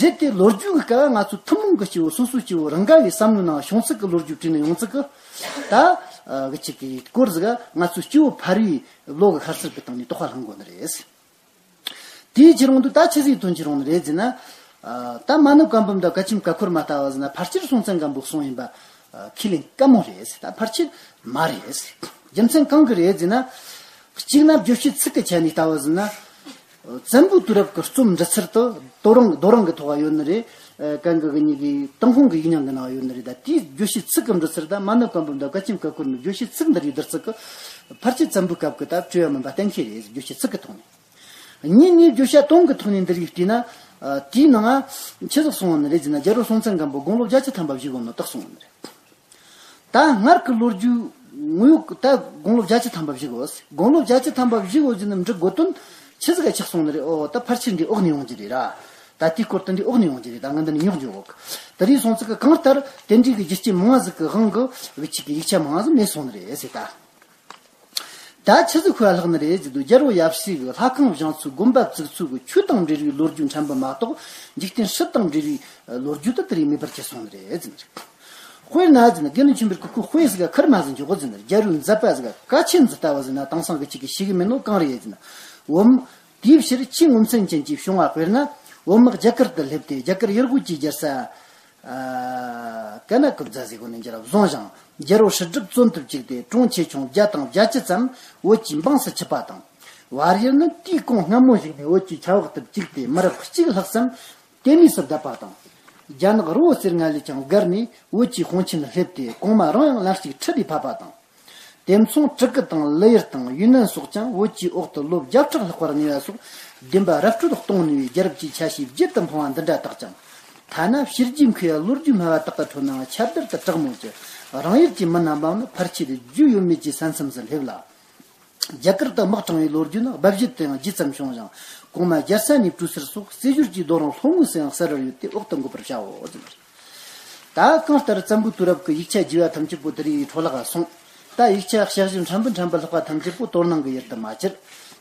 རེད་དེ་ལོ་རྒྱུས་ཀྱི་སྐབས་ང་ཚོ་ཐུན་མོང་གི་སྐྱེ་བོ་སོ་སོའི་སྐྱེ་བོ་རང་དགའ་བའི་བསམ་བློའི་ནང་བྱུང་ཚུལ་གྱི་ལོ་རྒྱུས་བྲིས་ནས་ཡོང་ཚུལ་གྱི་ད་གི་ཅིག་གི་སྐོར་ཟིག་ང་ཚོའི་སྐྱེ་བོ་ཕལ་བའི་བློ་གི་ཤར་ཚུལ་གྱི་སྟེང་ནས་དོགས་པ་ལྷུང་དགོས་ནི་རེད། དེའི་ཕྱིར་འོང་དུ་ད་ཆི་ཟིག་དོན་ཕྱིར་འོང་ནི་རེད་ཟེར་ན། ད་མ་ནུབ་བཀའ་འབུམ་དང་བཀའ་ཆེམས་ཀ་ཁོལ་མ་ལྟ་བུ་ཟེར་ན་ཕལ་ཆེར་སྲོང་བཙན་སྒམ་པོའི་གསུང་ཡིན་པ་ཁས་ལེན་དཀའ་མོ་རེད་ཟེར། ད་ཕལ་ཆེར་མ་རེད་ཟེར། རྒྱུ་མཚན་གང་གི་རེད་ཟེར་ན། གཅིག་ན་བརྗོད་བྱའི་ཚིག་གི་ཆ་ནས་ལྟ་བུ་ཟེར་ན། བཙན་པོའི་དུས་རབས་ཀྱི་རྩོམ་འབྲི་ཚུལ་དུ་དོ་རིང་རྡོ་རིང་གི་ཐོག་ཡོད་ནི་རེད། ཨ་གན་གི་གི་གཉིས་ཀྱི་ཏུན་ཧོང་གི་ཡིག་རྙིང་གི་ནང་ཡོད་ནི་རེད། ད་དེའི་བརྗོད་བྱའི་ཚིག་གི་འབྲི་ཚུལ་ད་མ་ནུབ་བཀའ་འབུམ་དང་བཀའ་ཆེམས་ཀ་ཁོལ་ནི་བརྗོད་བྱའི་ཚིག་འདི་རིགས་བསྡུར་ཚུལ་གྱི་ཕལ་ཆེར་བཙན་པོའི་སྐབས་ཀྱི་ད་བྲེལ་བ་མིན་པ་གཏན་འཁེལ་རེད། བརྗོད་བྱའི་ཚིག་གི་ཐོག་ནས། གཉིས་ནས་བརྗོད་བྱ་དོན་གྱི་ཐོག་ནས་འདི་རིགས་བལྟས་ན། ཨ་དེའི་ནང་ང་ཆི་ཟིག་གསུངས་ཡོད་ནི་རེད་ཟེར་ན། རྒྱལ་པོ་སྲོང་བཙན་སྒམ་པོ་དགུང་ལོ་བརྒྱད་ཅུ་ཐམ་པ་བཞེས་གོ་ནོ་དག་གསུངས་ཡོད་ནི་རེད། ད་སྔར་གྱི་ལོ་རྒྱུས་ངོ་ཡོད་ད་དགུང་ལོ་བརྒྱད་ཅུ་ཐམ་པ་བཞེས་གོ། དགུང་ལོ་བརྒྱད་ཅུ་ཐམ་པ་བཞེས་གོ་ཟེར་ནི་འབྲི་དགོས་དོན་ཆི་ཟིག་ག་ཆགས་སོང་ནི་རེད། ཨོ་ད་ཕལ་ཆེར་འདི་འོག་ནས་ཡོང་རྒྱུ་རེད་ར། ད་དེའི་སྐོར་དུ་འདི་འོག་ནས་ཡོང་རྒྱུ་རེད། ད་ང་འདི་ནས་ཉོག་འཇོག་གོ། དེ་རིང་སོང་ཚིག་གི་གང་ལྟར་དེ་འདྲའི་གི་རྒྱུ་རྐྱེན་མང་ཟིག་གི་དབང་གིས་གི་ཅིག་གི་ཡིག་ཆ་མང་ཟིག་མེད་སོང་ནི་རེད་ཟེར་ད། ད་ཆི་ཟིག་ཁོ་ལྷག་ནི་རེད་ཟེར་དུས། རྒྱལ་པོ་ཡབ་སྲས་ཀྱི་ལྷ་ཁང་བཞེངས་ཚུལ་དགོན་པ་བཙུགས་ཚུལ་གྱི་ཆོས་དང་འབྲེལ་བའི་ལོ་རྒྱུས་ཕྲན་བུ་མ་གཏོགས་འཇིག་རྟེན་སྲིད་དང་འབྲེལ་བའི་ལོ་རྒྱུས་དེ་དེ་རིགས་མེད་པར་གྱུར་སོང་ནི་རེད་ཟེར་ནི་རེད། དཔེར་ན་ཟེར་ན་དགེ་འདུན་ཆོས་འཕེལ་གྱིས་ཁོ་དཔེ་ཟིག་ག་ཁུར་མ་ཟིག་འཇོག་གོ་ཟེར་ནི་རེད། རྒྱལ་པོའི་མཛད་པ་ཟིག་ག་གལ་ཆེན་ཟིག་ལྟ་བུ་ཟེར་ན་དེང་སང་གི་ཅིག་གི་ཤེས་གི་མེད་ནོ་གང་རེད་ཟེར་ན། འོ་དེའི་ཕྱིར་ཆོས་ངོ་མཚར་ཅན་གྱི་བྱུང་བ་དཔེར་ན། བོད་དམག་རྒྱ་གར་དུ་སླེབས་ཏེ་རྒྱ་གར་ཡུལ་དབུས་ཀྱི་རྒྱལ་ས། ཨ་ཀ་ན་ཀུབ་ཛ་ཟེར་གོ་ནས་འགྱུར་བ་བཟུང་ཞིང་། རྒྱལ་པོ་ཧྲི་ཀྲུབ་བཙོན་དུ་བཅུག་སྟེ་གྲོང་ཆེ་ཆུང་བརྒྱ་དང་བརྒྱད་ཅུ་ཙམ་བོད་ཀྱི་འབངས་སུ་ཁྱབ་པ་དང་། བར་ཡུལ་ནི་དུས་གོང་སྔ་མོ་ཞིག་ནས་བོད་ཀྱི་ཆབ་འོག་ཏུ་བཅུག་སྟེ་མི་རབས་གཅིག་ལྷག་ཙམ་དེ་མུས་སུ་བསྡད་པ་དང་། རྒྱ་ནག་རི་བོ་གསེར་ལྔ་ལས་ཀྱང་བརྒལ་ནས་བོད་ཀྱི་དཔུང་ཆེན་སླེབས་ཏེ་གོང་མ་རང་ཡང་ལན་གཅིག་ཁྲིད་ལས་ཕེབས་པ་དང་། དེ་མཚུངས་ཀྲི་ཀི་དང་ལི་ཡུལ་དང་ཡུན་ནན་སོགས་ཀྱང་བོད་ཀྱི་འོག་ཏུ་ལོ་བརྒྱ་ཕྲག་ལྷག་པར་གནས་པ་སོགས་བདེན་པ་ར་སྤྲོད་གཏོང་ནུས་པའི་རྒྱལ་རབས་ཀྱི་ཆ་ཤས་བརྗིད་དུ་འཕངས་པ་འདི་འདྲ་དག་ཀྱང་། ཐ་ན་ཕྱི་རྒྱལ་མཁས་པའི་ལོ་རྒྱུས་སྨྲ་བ་དག་གི་ཁྲོད་ནའང་ཁྱབ་བརྡལ་དུ་གྲགས་མོད་ཀྱི། རང་ཡུལ་གྱི་མི་རྣམས་པའང་ནི་ཕལ་ཆེར་རྒྱུས་ཡོད་མེད་ཀྱི་ས་མཚམས་སུ་སླེབས་ལ། རྒྱ་གར་དུ་དམག་དྲངས་པའི་ལོ་རྒྱུས་ནི་སྦ་བཞེད་དུ་ཡང་ལྗིད་ཙམ་བྱུང་ཞིང་། གོང་མ་རྒྱལ་ས་ནས་བྲོས་ཟེར་སོགས་རྩེད་འཇོར་གྱི་རྡོ་རིང་ལྷོ་ངོས་སུ་ཡང་གསལ་བར་ཡོད་དེ་འོག་ཏུ་འགོད་པར་བྱའོ་ཟེར། ད་གང་ལྟར་བཙན་པོའི་དུས་རབས་ཀྱི་ཡིག་ཆ་རྒྱས་པ་ཐམས་ཅད་པོ་དེ་རིགས་འཕྲོ་བརླག་སོང་། ད་ཡིག་ཆ་ཞལ་བཞེས་ཕྲན་བུ་ཕྲན་བུ་ལྷག་པ་ཐམས་ཅད་པོ་དོ་སྣང་གི་ཡུལ་དུ་མ་གྱུར།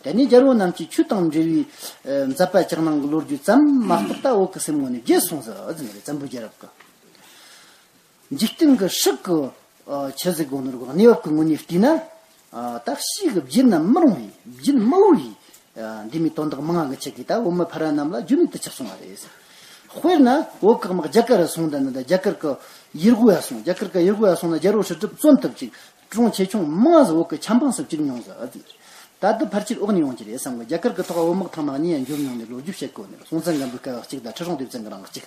དེ་ནས་རྒྱལ་པོ་རྣམས་ཀྱི་ཆོས་དང་འབྲེལ་བའི་ཨ་མཛད་པ་ཕྱག་ནང་གི་ལོ་རྒྱུས་ཙམ་མ་གཏོགས་ད་བོད་ཀྱི་སེམས་ངོ་ནས་བརྗེད་སོང་ཟེར་ཨ་ཟེར་ནི་རེད། བཙན་པོའི་རྒྱལ་རབས་ཀྱི། འཇིག་རྟེན་གྱི་སྲིད་ཀྱི་ཨ་ཆི་ཟེར་དགོས་ནོ་རེད། གནས་བབ་ཀྱི་ངོས་ནས་བལྟས་ན། ཨ་ད་ཕྱིས་ཀྱི་བརྗེད་ན་མི་རུང་བའི་བརྗེད་མི་འོས་པའི་ཨ་འདི་མོའི་དོན་དག་མང་ང་གི་ཆེད་ཀྱིས་ད་བོད་མི་ཕལ་བ་རྣམས་ལ་རྒྱུས་མེད་དུ་ཆགས་སོང་བ་རེད། དཔེར་ན་བོད་ཀྱི་དམག་རྒྱ་གར་རུ་སོང་ད་ནི་ད་རྒྱ་གར་གྱི་ཡུལ་སྒོ་ཡ་སོང་། རྒྱ་གར་གྱི་ཡུལ་སྒོ་ཡ་སོང་ན་རྒྱལ་པོ་ཧྲི་ཀྲུབ་བཙོན་དུ་བཅུག་གྲོང་ཆེ་ཆུང་མང་ཟིག་བོད་ཀྱི་ཆབ་འབངས་སུ་བཅུག་མྱོང་ཟིག་ཨ་ཙི། ད་དུ་ཕལ་ཆེར་འོག་ནས་ཡོང་གི་རེད་བསམ་གི། རྒྱ་གར་གྱི་ཐོག་བོད་དམག་ཐེངས་མ་གཉིས་ཡང་འཇོམས་མྱོང་ནས་ལོ་རྒྱུས་བཤད་གོ་ནི་རེད། སྲོང་བཙན་སྒམ་པོའི་སྐབས་གཅིག་དང་ཁྲི་སྲོང་ལྡེ་བཙན་གྱི་རིང་གཅིག་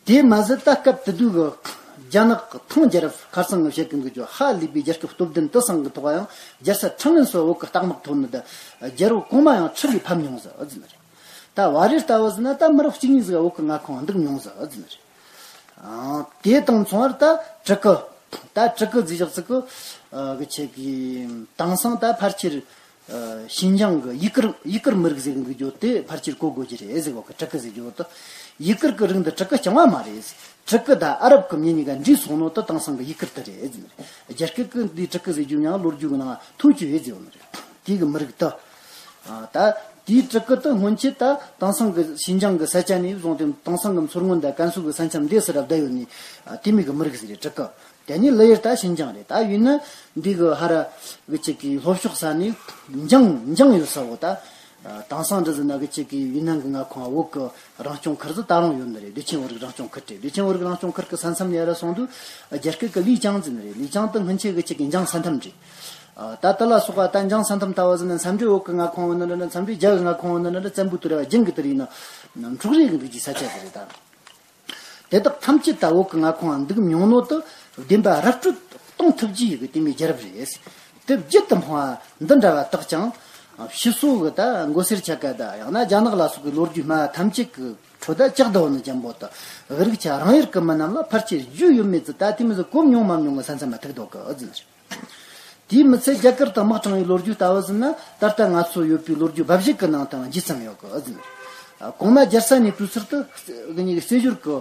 དེ་མ་ཟད་ད་སྐབས་དེ་དུས་ཀྱི་རྒྱ་ནག་གི་ཐང་རྒྱལ་རབས་ཁ་སང་ངས་བཤད་གི་འདུག་ཀྱང་ཧ་ལས་པའི་རྒྱལ་ཁབ་སྟོབས་ལྡན་དེ་ཚང་གི་ཐོག་ཡང་རྒྱལ་ས་ཁྲང་ཨན་སོགས་བོད་ཀྱི་རྟགས་དམག་ཐོན་ནི་དེ་རྒྱལ་པོ་གོང་མ་ཡང་ཁྲི་ལས་ཕབ་མྱོང་ཟིག་ཨ་ཙི་ནི་རེད། ད་བ་རེ་ལྟ་བུ་ཟིག་ན་ད་མི་རབས་གཅིག་གཉིས་ཟིག་བོད་ཀྱི་མངའ་ཁོངས་འདུག་མྱོང་ཟིག་ཨ་ཙི་ནི་རེད། ཨང་དེ་དང་མཚུངས་པར་ད་ཀྲི་ཀི། ད་ཀྲི་ཀི་ཟིག་བཞག་ཟིག་གི་ཨ་གི་ཆེད་ཀྱི་དེང་སང་ད་ཕལ་ཆེར། ཨ། ཤིན་ཅང་གི་ཡུ་གུར་ཡུ་གུར་མི་རིགས་ཟེར་གི་འདུག་རྒྱུ་དེ་ཕལ་ཆེར་གོ་དགོས་ཀྱི་རེད་ཟེར་གོ་གི། ཊུར་ཀི་ཟེར་རྒྱུ་དེ་ཡུ་གུར་གི་རིགས་འདི་ཊུར་ཀི་རྐྱང་བ་མ་རེད། ཊུར་ཀི་དང་ཨ་རབ་གི་མི་གཉིས་ཀ་འདྲེས་སོང་ནོ་དེ་དེང་སང་གི་ཡུ་གུར་དེ་རེད་ཟེར་ནི་རེད། རྒྱ་སྐད་གི་འདི་ཊུར་ཀི་ཟེར་རྒྱུ་ཡང་ལོ་རྒྱུས་གི་ནང་ཐོན་བཅུག་ཡོད་ཟེར་བ་ནི་རེད། དེ་གི་མི་རིགས་དེ། ཨ། ད་དེའི་ཊུར་ཀི་དེ་སྔོན་ཆད་ད་དེང་སང་གི་ཤིན་ཅང་གི་ས་ཆ་ནས་བཟུང་སྟེ་དེང་སང་གི་མཚོ་སྔོན་དང་ཀན་སུའུ་གི་ས་མཚམས་འདི་སུ་ར་བསྡད་ཡོད་ནི། ཨ། དེ་མི་གི་མི་རིགས་ཟེར་རེད། ཊུར་ཀི། དེ་ནས་ལི་ཡུལ་ད་ཤིན་ཅང་རེད། ད་ཡུན་ནན་འདི་གི་ཧ་ར་གི་ཅིག་གི་ལྷོ་ཕྱོགས་ས་ནས་འཇང་འཇང་ཡོད་ས་བོ་ད། དེང་སང་འདི་ཟེར་ན་གི་ཅིག་གི་ཡུན་ནན་གི་མངའ་ཁོངས་བོད་གི་རང་སྐྱོང་ཁུལ་ཟིག་ད་རུང་ཡོད་ནི་རེད། བདེ་ཆེན་བོད་རིགས་རང་སྐྱོང་ཁུལ་རེད། བདེ་ཆེན་བོད་རིགས་རང་སྐྱོང་ཁུལ་གི་ས་མཚམས་ནས་ཡར་སོང་དུས་རྒྱ་སྐད་གི་ལི་ཅང་ཟེར་ནི་རེད། ལི་ཅང་དེ་སྔོན་ཆད་གི་ཅིག་གི་འཇང་ས་མཚམས་རེད། ད་དེ་ལ་སོགས་པ་ད་འཇང་ས་མཚམས་ལྟ་བུ་ཟེར་ན་མཚམས་རེ་བོད་གི་མངའ་ཁོངས་ཡོད་ནི་རེད། མཚམས་རེ་རྒྱ་གི་མངའ་ཁོངས་ཡོད་ནི་རེད། བཙན་པོའི་དུས་རབས་རྒྱུན་གི་དེ་རིང་ན་འབྲོག་རེ་གི་འདུག་རྒྱུའི་ས་ཆ་ཟིག་རེད་ད། དེ་དག་ཐམས་ཅད་ད་བོད་ཀྱི་མངའ་ཁོངས་འདུག་མྱོང་ནོ་དེ་བདེན་པ་ར་སྤྲོད་གཏོང་ཐུབ་རྒྱུ་ཡི་གི་དེ་མོའི་རྒྱལ་རབས་རེད། དེ་བརྒྱུད་དུ་འཕངས་པ་འདི་འདྲ་བ་དག་ཀྱང་ཕྱི་སོ་གི་ད་མགོ་སེར་ཆ་ག་ད་ཡང་ན་རྒྱ་ནག་ལ་སོགས་ཀྱི་ལོ་རྒྱུས་སྨྲ་བ་ཐམས་ཅད་ཀྱི་ཁྲོད་ད་ལྕགས་ཟླ་བོ་ནི་འཇམ་པོ་དེ་རིགས་ཆ་རང་ཡུལ་གྱི་མི་རྣམས་ལ་ཕལ་ཆེར་རྒྱུས་ཡོད་མེད་ཚུལ་ད་དེ་མི་ཚོ་གོ་མྱོང་མ་མྱོང་གི་ས་མཚམས་མ་ཐུག་འདུག་གི་ཨ་ཟིན། དེའི་མི་ཚད་རྒྱ་གར་དུ་དམག་དྲངས་པའི་ལོ་རྒྱུས་ལྟ་བུ་ཟིན་ན་ད་ལྟ་ང་ཚོ་ཡོད་པའི་ལོ་རྒྱུས་འབའ་ཞིག་གི་ནང་དུའང་ཇི་ཙམ་ཡོད་གི་ཨ་ཟིན། གོང་མ་རྒྱལ་ས་ནས་བྲོས་ཚུལ་དུ་གི་ཉིད་ཀྱི་རྩེ་སྦྱོར་གི་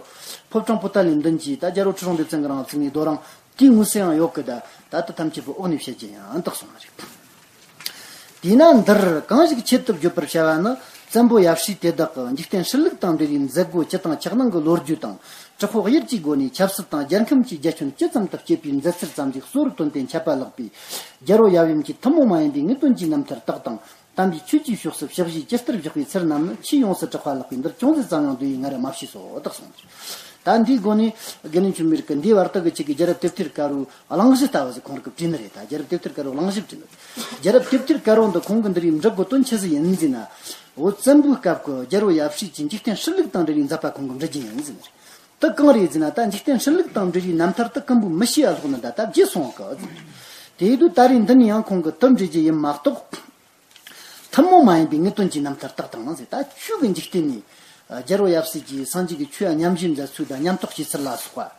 ཕོ་བྲང་པོ་ཏཱ་ལའི་མདུན་གྱི་ད་རྒྱལ་པོ་ཁྲི་སྲོང་ལྡེ་བཙན་གྱི་རིང་ལ་བཙུགས་ནས་རྡོ་རིང་དེའི་ངོས་སུ་ཡང་ཡོད་གི། ད་ད་ལྟ་ཐམས་ཅད་པོ་འོག་ནས་བཤད་རྒྱུ་ཡང་དག་སོང་བ་རེད། དེས་ན་འདིར་གང་ཞིག་ཆེད་དུ་བརྗོད་པར་བྱ་བ་ནི་བཙན་པོ་ཡབ་སྲས་དེ་དག་གི་འཇིག་རྟེན་སྲིད་ལུགས་དང་འབྲེལ་བའི་མཛད་སྒོ་སྤྱི་དང་ཆགས་སྣང་གི་ལོ་རྒྱུས་དང་། དྲག་པོ་གཡེར་གྱི་སྒོ་ནས་ཆབ་སྲིད་དང་རྒྱལ་ཁམས་ཀྱི་རྒྱ་ཁྱོན་ཇི་ཙམ་དུ་སྐྱེད་པའི་མཛད་ཚུལ་ཙམ་ཞིག་གཙོ་བོར་བཏོན་ཏེ་འཆད་པ་ལེགས་པའི་རྒྱལ་པོ་ཡབ་ཡུམ་གྱི་ཐུན་མོང་མ་ཡིན་པའི་ངེས་དོན་གྱི་རྣམ་ཐར་དག་དང་། དམ་པའི་ཆོས་ཀྱི་ཕྱོགས་སུ་ཕྱག་བཞེས་ཇི་ལྟར་བཞག་པའི་ཚུལ་རྣམས་ནི་ཆེས་ཡོངས་སུ་གྲགས་པ་ལགས་པས་འདིར་ཅུང་ཟད་ཙམ་ཡང་བསྡུས་ཡིས་ང་ར་མ་ཤེས་སོ། དག་གསུངས་ཏེ། ད་འདིའི་སྒོ་ནས་དགེ་འདུན་ཆོས་འཕེལ་གྱིས་འདིའི་བར་དུ་གི་ཅིག་གི་རྒྱལ་རབས་དེབ་ཐེར་དཀར་པོའི་གླེང་གཞི་ལྟ་བུ་ཟིག་ཁོང་རང་གིས་བྲིས་ནི་རེད། ད་རྒྱལ་རབས་དེབ་ཐེར་དཀར་པོའི་གླེང་གཞི་བྲིས་ནི་རེད། རྒྱལ་རབས་དེབ་ཐེར་དཀར་པོ་འདི་ཁོང་གིས་འདི་རིགས་འབྲི་དགོས་དོན་ཆི་ཟིག་ཡིན་ཟེར་ན། བོད་བཙན་པོའི་སྐབས་ཀྱི་རྒྱལ་པོ་ཡབ་སྲས་ཀྱི་འཇིག་རྟེན་སྲིད་ལུགས་དང་འབྲེལ་བའི་མཛད་པ་ཁོང་གིས་འབྲི་རྒྱུ་ཡིན་ཟེར་ནི་རེད། དེ་གང་རེད་ཟེར་ན། ད་འཇིག་རྟེན་སྲིད་ལུགས་དང་འབྲེལ་བའི་རྣམ་ཐར་དེ་སྐམ་པོ་མི་ཤེས་ཡ་ལྷག་ནི་ད་ལྟ་བརྗེད་སོང་གི་ཟེར་ནི་རེད། དེ་དུས་ད་རེས་འདི་ནས་ཡང་ཁོང་གིས་དེ་འབྲི་རྒྱུ་ཡིན་མ་གཏོགས། ཐུན་མོང་མ་ཡིན་པའི་ངེས་དོན་གྱི་རྣམ་ཐར་དག་དང་ཟེར། ད་ཆོས་ཀྱི་འཇིག་རྟེན་ནས་རྒྱལ་པོ་ཡབ་སྲས་ཀྱིས་སངས་རྒྱས་ཀྱི་ཆོས་ཉམས་བཞེས་མཛད་ཚུལ་དང་ཉམས་རྟོགས་བྱས་ཚུལ་ལ་སོགས་པ།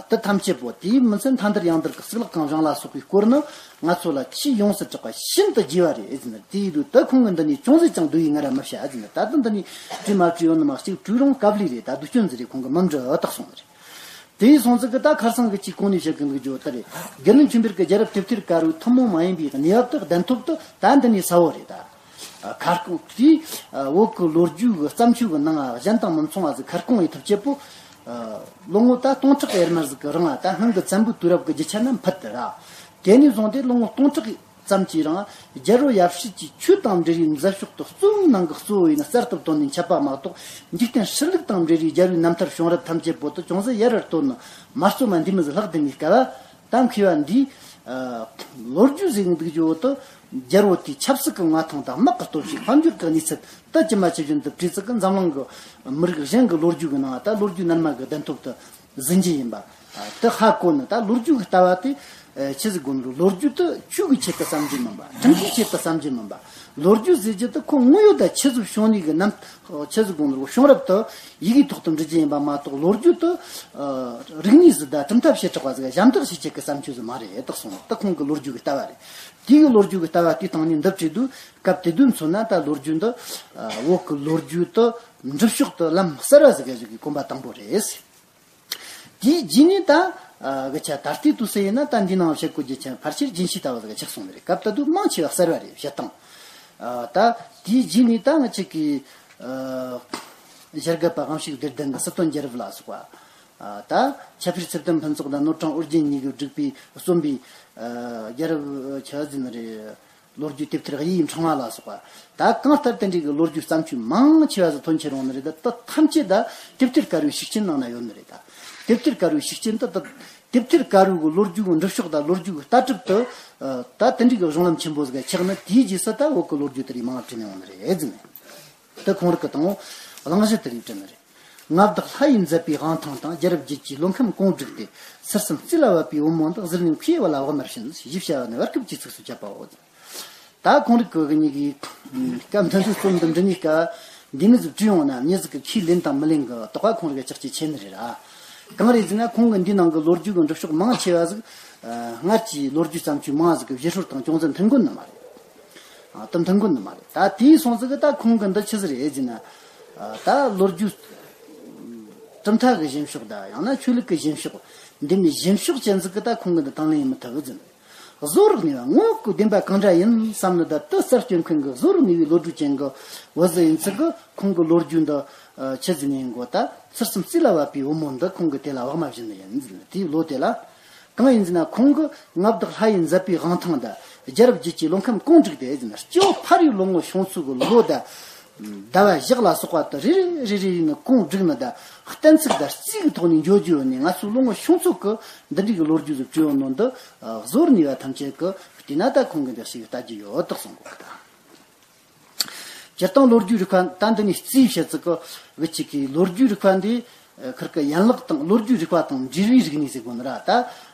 དེ་ཐམས་ཅད་པོ་དེའི་མི་ཚད་མཐའ་འདིར་ཡང་འདིར་གྱི་གཙུག་ལག་ཁང་བཞེངས་ལ་སོགས་པའི་སྐོར་ནི་ང་ཚོ་ལ་ཆེས་ཡོངས་སུ་གྲགས་པ་ཤིན་ཏུ་རྒྱས་པ་རེད་ཟེར་ནི། དེའི་དུས་ད་ཁོང་གིས་འདི་ནས་ཅུང་ཟད་ཀྱང་བསྡུས་ཡིས་ང་ར་མི་བྱ་ཟེར་ནི། ད་ལྟ་འདི་ནས་བྲིས་མ་བྲིས་ཡོད་ནི་མ་གཅིག་བྲིས་རུང་དཀའ་ལས་རེད། ད་བསྡུས་སྐྱོན་ཟིག་རེད། ཁོང་གིས་མི་འབྲི་དག་གསུངས་ནི་རེད། དེའི་སོང་ཙི་གི་ད་ཁར་སང་གི་ཅིག་གོང་ནས་བཤད་གི་འདུག་རྒྱུ་ལྟར་རེད། དགེ་འདུན་ཆོས་འཕེལ་གྱི་རྒྱལ་རབས་དེབ་ཐེར་དཀར་པོའི་ཐུན་མོང་མ་ཡིན་པའི་གནས་བབ་དེ་གདན་ཐོབ་དེ་ད་འདི་ནས་གསལ་བོ་རེད་ད། ཁ་སྐོང་དེས་བོད་ཀྱི་ལོ་རྒྱུས་ཀྱི་བརྩམས་ཆོས་ཀྱི་ནང་གཞན་དང་མི་མཚུངས་པ་ཟིག་ཁ་སྐོང་ཡེ་ཐུབ་ཆེད་པོ། ལོ་ངོ་ད་སྟོང་ཕྲག་ཡར་མར་ཟིག་གི་རིང་ད་སྔོན་གྱི་བཙན་པོའི་དུས་རབས་ཀྱི་རྒྱུ་ཆ་རྣམས་ཕུད་དེ་ར། དེ་ནས་བཟུང་སྟེ་ལོ་ངོ་སྟོང་ཕྲག་ཙམ་གྱི་རིང་རྒྱལ་པོ་ཡབ་སྲས་ཀྱི་ཆོས་དང་འབྲེལ་བའི་མཛད་ཕྱོགས་དེ་གཙོ་བོའི་ནང་གི་གཙོ་བོ་ཡིན་ན་གསར་དུ་བཏོན་ནས་འཆད་པ་མ་གཏོགས། འཇིག་རྟེན་སྲིད་ལུགས་དང་འབྲེལ་བའི་རྒྱལ་པོའི་རྣམ་ཐར་བྱུང་རབས་ཐམས་ཅད་པོ་དེ་ཅུང་ཟད་ཡར་ར་བཏོན་ནི་མ་གཙོ་མ་འདི་མི་ཟིག་ལྷག་བསྡད་མི་དཀའ་བ། ད་མཁས་པ་འདིས་ལོ་རྒྱུས་ཟེར་གི་འདུག་རྒྱུ་བོ་དེ་རྒྱལ་པོ་དེའི་ཆབ་སྲིད་ཀྱི་མངའ་ཐང་དང་དམག་གི་སྟོབས་ཤུགས་དཔལ་འབྱོར་གྱི་གནས་ཚུལ་དེ་ཇི་མ་ཇི་བཞིན་དུ་བྲིས་ཚུལ་གྱིས་འཛམ་གླིང་གི་མི་རིགས་གཞན་གྱི་ལོ་རྒྱུས་ཀྱི་ནང་ད་ལོ་རྒྱུས་རྣལ་མ་གི་གདན་ཐོབ་དེ་ཟིན་གྱི་ཡིན་པ། དེ་ཧ་གོ་ནི། ད་ལོ་རྒྱུས་ཀྱི་ལྟ་བ་དེ་ཆི་ཟིག་དགོས་ནི་རེད། ལོ་རྒྱུས་དེ་ཆོས་ཀྱི་ཆེད་དུ་བརྩམས་རྒྱུ་མིན་པ། ཁྲིམས་ཀྱི་ཆེད་དུ་བརྩམས་རྒྱུ་མིན་པ། ལོ་རྒྱུས་ཟེར་རྒྱུ་དེ་ཁོ་དངོས་ཡོད་དང་ཆི་ཟིག་བྱུང་ནི་གི་རྣམ་ཆི་ཟིག་དགོས་ནི་རེད། བྱུང་རབས་དེ་ཡི་གེའི་ཐོག་ཏུ་འབྲི་རྒྱུ་ཡིན་པ་མ་གཏོགས། ལོ་རྒྱུས་དེ་རིག་གནས་ཟིག་དང་གྲུབ་མཐའ་བྱེ་བྲག་པ་ཟིག་ག་ཞབས་འདེགས་ཞུ་ཆེད་ཀྱི་བརྩམས་ཆོས་ཟིག་མ་རེད་དག་གསུངས་ནི། དེ་ཁོང་གི་ལོ་རྒྱུས་ཀྱི་ལྟ་བ་རེད། དེ་གི་ལོ་རྒྱུས་ཀྱི་ལྟ་བ་དེའི་སྟེང་ནས་འདི་བྲིས་དུས་སྐབས་དེ་དུས་མཚོན་ན་ད་ལོ་རྒྱུས་འདི་བོད་ཀྱི་ལོ་རྒྱུས་དེ་འགྲུབ་ཕྱོགས་དེ་ལམ་གསར་བ་ཟིག་ག་ཞུགས་ཀྱི་གོམ་པ་དང་པོ་རེད། དེའི་རྗེས་ནས་ད་གི་ཆ་ད་ལྟའི་དུས་སུ་ཡིན་ན་ད་འདི་ནང་བཤད་དགོས་རྒྱུ་ཆ་ཕལ་ཆེར་རྒྱུན་ཤེས་ལྟ་བུ་ཟིག་ཆགས་སོང་ནི་རེད། སྐབས་ད་དུང་མང་ཆེ་བ་གསར་བ་རེད་བཤད་སྟངས། ད་དེའི་རྗེས་ནས་ད་ང་ཅིག་གི་ཞལ་སྒབ་པ་དབང་ཕྱུག་བདེ་ལྡན་གྱི་སྲིད་དོན་རྒྱལ་རབས་ལ་སོགས་པ། ད་ཁྱད་པར་ཚུལ་ལྡན་ཕུན་ཚོགས་དང་ནོར་སྲུང་ཨོ་རྒྱན་གཉིས་ཀྱིས་བསྒྲིགས་པའི་རྩོམ་པའི་རྒྱལ་རབས་ཆ་ཟིན་རེད། ལོ་རྒྱུས་དེབ་ཐེར་དབྱིག་ཕྲེང་བ་ལ་སོགས་པ། ད་གང་ལྟར་དེ་འདྲའི་གི་ལོ་རྒྱུས་བརྩམས་ཆོས་མང་ཆེ་བ་ཟིག་ཐོན་ཁྱེར་ཡོང་ནི་རེད། ད་ད་ཐམས་ཅད་ད་དེབ་ཐེར་དཀར་པོའི་ཤུགས་རྐྱེན་ནང་ན་ཡོད་ནི་རེད། ད་དེབ་ཐེར་དཀར་པོའི་ཤུགས་རྐྱེན་དེ་ད་དེབ་ཐེར་དཀར་པོའི་གི་ལོ་རྒྱུས་གི་འགྲུབ་ཕྱོགས་དང་ལོ་རྒྱུས་གི་ལྟ་གྲུབ་དེ་ད་དེ་འདྲའི་གི་གཞུང་ལམ་ཆེན་པོ་ཟིག་ཆགས་ནི། དེའི་རྗེས་སུ་ད་བོད་གི་ལོ་རྒྱུས་དེ་རིགས་མང་བ་བྲིས་ནས་ཡོང་ནི་རེད་ཟེར་ནས། ད་ཁོང་རང་གི་དང་པོ་གླེང་གཞི་དེ་རིགས་བྲིས་ནི་རེད། མངའ་བདག་ལྷ་ཡིས་མཛད་པའི་དབང་ཐང་དང་། རྒྱལ་རབས་རྒྱུད་ཀྱི་ལོ་ཁམས་གོང་བསྒྲིགས་ཏེ། སེར་སེམས་རྩེ་ལ་བབས་པའི་བུ་མོ་འདི། གཟིར་གནས་མཁས་པ་ལ་བག་མར་བྱིན། ཞེས་བྱ་བ་ནི་བར་སྐབས་ཀྱི་ཚིགས་སུ་བཅད་པའོ། ད་ཁོང་རང་གི་གཉིས་ཀྱིས་སྐབས་འདི་ཚོའི་རྩོམ་འདི་འབྲི་ནས་སྐབས་འདི་མི་ཟིག་བྲིས་ཡོང་ན་མྱི་ཟིག་གི་ཁས་ལེན་དང་མི་ལེན་གི་དོགས་པ་ཁོང་རང་གི་ཅག་ཅིག་ཆེ་ནི་རེད་ར། གང་རེད་ཟེར་ན་ཁོང་གི་འདི་ནང་གི་ལོ་རྒྱུས་གི་འགྲུབ་ཕྱོགས་མང་ཆེ་བ་ཟིག་སྔར་གྱི་ལོ་རྒྱུས་བརྩམས་ཆོས་མང་ཟིག་གི་བཞེད་སྲོལ་དང་ཅུང་ཟད་མཐུན་གོ་ནི་མ་རེད། དུ་མཐུན་དགོས་ནི་མ་རེད། ད་དེའི་སོང་ཟིག་གི་ད་ཁོང་གི་འདི་ཆི་ཟིག་རེད་ཟེར་ན། ད་ལོ་རྒྱུས་གྲུབ་མཐའ་གི་བཞེངས་ཕྱོགས་དང་ཡང་ན་ཆོས་ལུགས་ཀྱི་བཞེངས་ཕྱོགས་འདི་མོའི་བཞེངས་ཕྱོགས་ཅན་ཟིག་གི་ད་ཁོང་གི་འདི་དང་ལེན་ཡེད་མི་ཐུབ་ཟེར་ནི། བཟོ་རིག་ནུས་པ་ངོ་བོ་གི་བདེན་པ་གང་འདྲ་ཡིན་བསམ་ནི་ད་དུ་གསར་བསྐྱོད་མཁན་གི་བཟོ་རིག་ནུས་པའི་བློ་གྲོས་ཅན་གི་བུ་ཟིག་ཡིན་ཙི་གི་ཁོང་གི་ལོ་རྒྱུས་འདི་ཆི་ཟིག་ནས་ཡིན་གོ། ད་ཚུལ་གསུམ་རྩིས་ལ་བབ་པའི་བུ་མོ་འདི་ཁོང་གི་དེ་ལ་བག་མ་བཞིན་ནི་ཡིན་ཟེར་ནི། དེའི་ལོ་དེ་ལ། གང་ཡིན་ཟེར་ན་ཁོང་གིས་མངའ་བདག་ལྷ་ཡི་མཛད་པའི་དབང་ཐང་དང་རྒྱལ་རབས་བརྒྱུད་ཀྱི་བློ་ཁམས་གོང་དྲུག་དེ་ཟེར་ན་སྐྱེ་བོ་ཕ་རིའི་ལོ་ངོ་བྱུང་ཚུལ་གྱི་ལོ་དང་ཟླ་བ་ཞག་ལ་སོགས་པ་དེ་རེ་རེ་རེ་རེ་ཡིན་ནི་གོང་བསྒྲིགས་ནི་དང་གཏན་ཚིགས་དང་རྩིས་ཀྱི་ཐོག་ནས་འཇོག་རྒྱུ་ཡོད་ནི། ང་ཚོའི་ལོ་ངོ་བྱུང་ཚུལ་གྱི་འདི་འདྲའི་གི་ལོ་རྒྱུས་ཟིག་བྲིས་ཡོད་ནོ་འདི་བཟོ་རིག་ནུས་པ་ཐམས་ཅད་ཀྱིས་བལྟས་ན་ད་ཁོང་གིས་འདི་ཞིག་ལྟ་རྒྱུ་ཡོད་དག་གསུང་གོ་གི་ད། སྤྱིར་བཏང་ལོ་རྒྱུས་རིག་པ་ད་འདི་ནས་རྩིས་བཤད་ཚུལ་གི་གི་ཅིག་གི་ལོ་རྒྱུས་རིག་པ་འདི་ཁིར་གི་ཡན་ལག་དང་ལོ་རྒྱུས་རིག་པ་དང་འབྲེལ་བའི་རིག་གནས་ཟེར་གོ་ནི་ར། ད་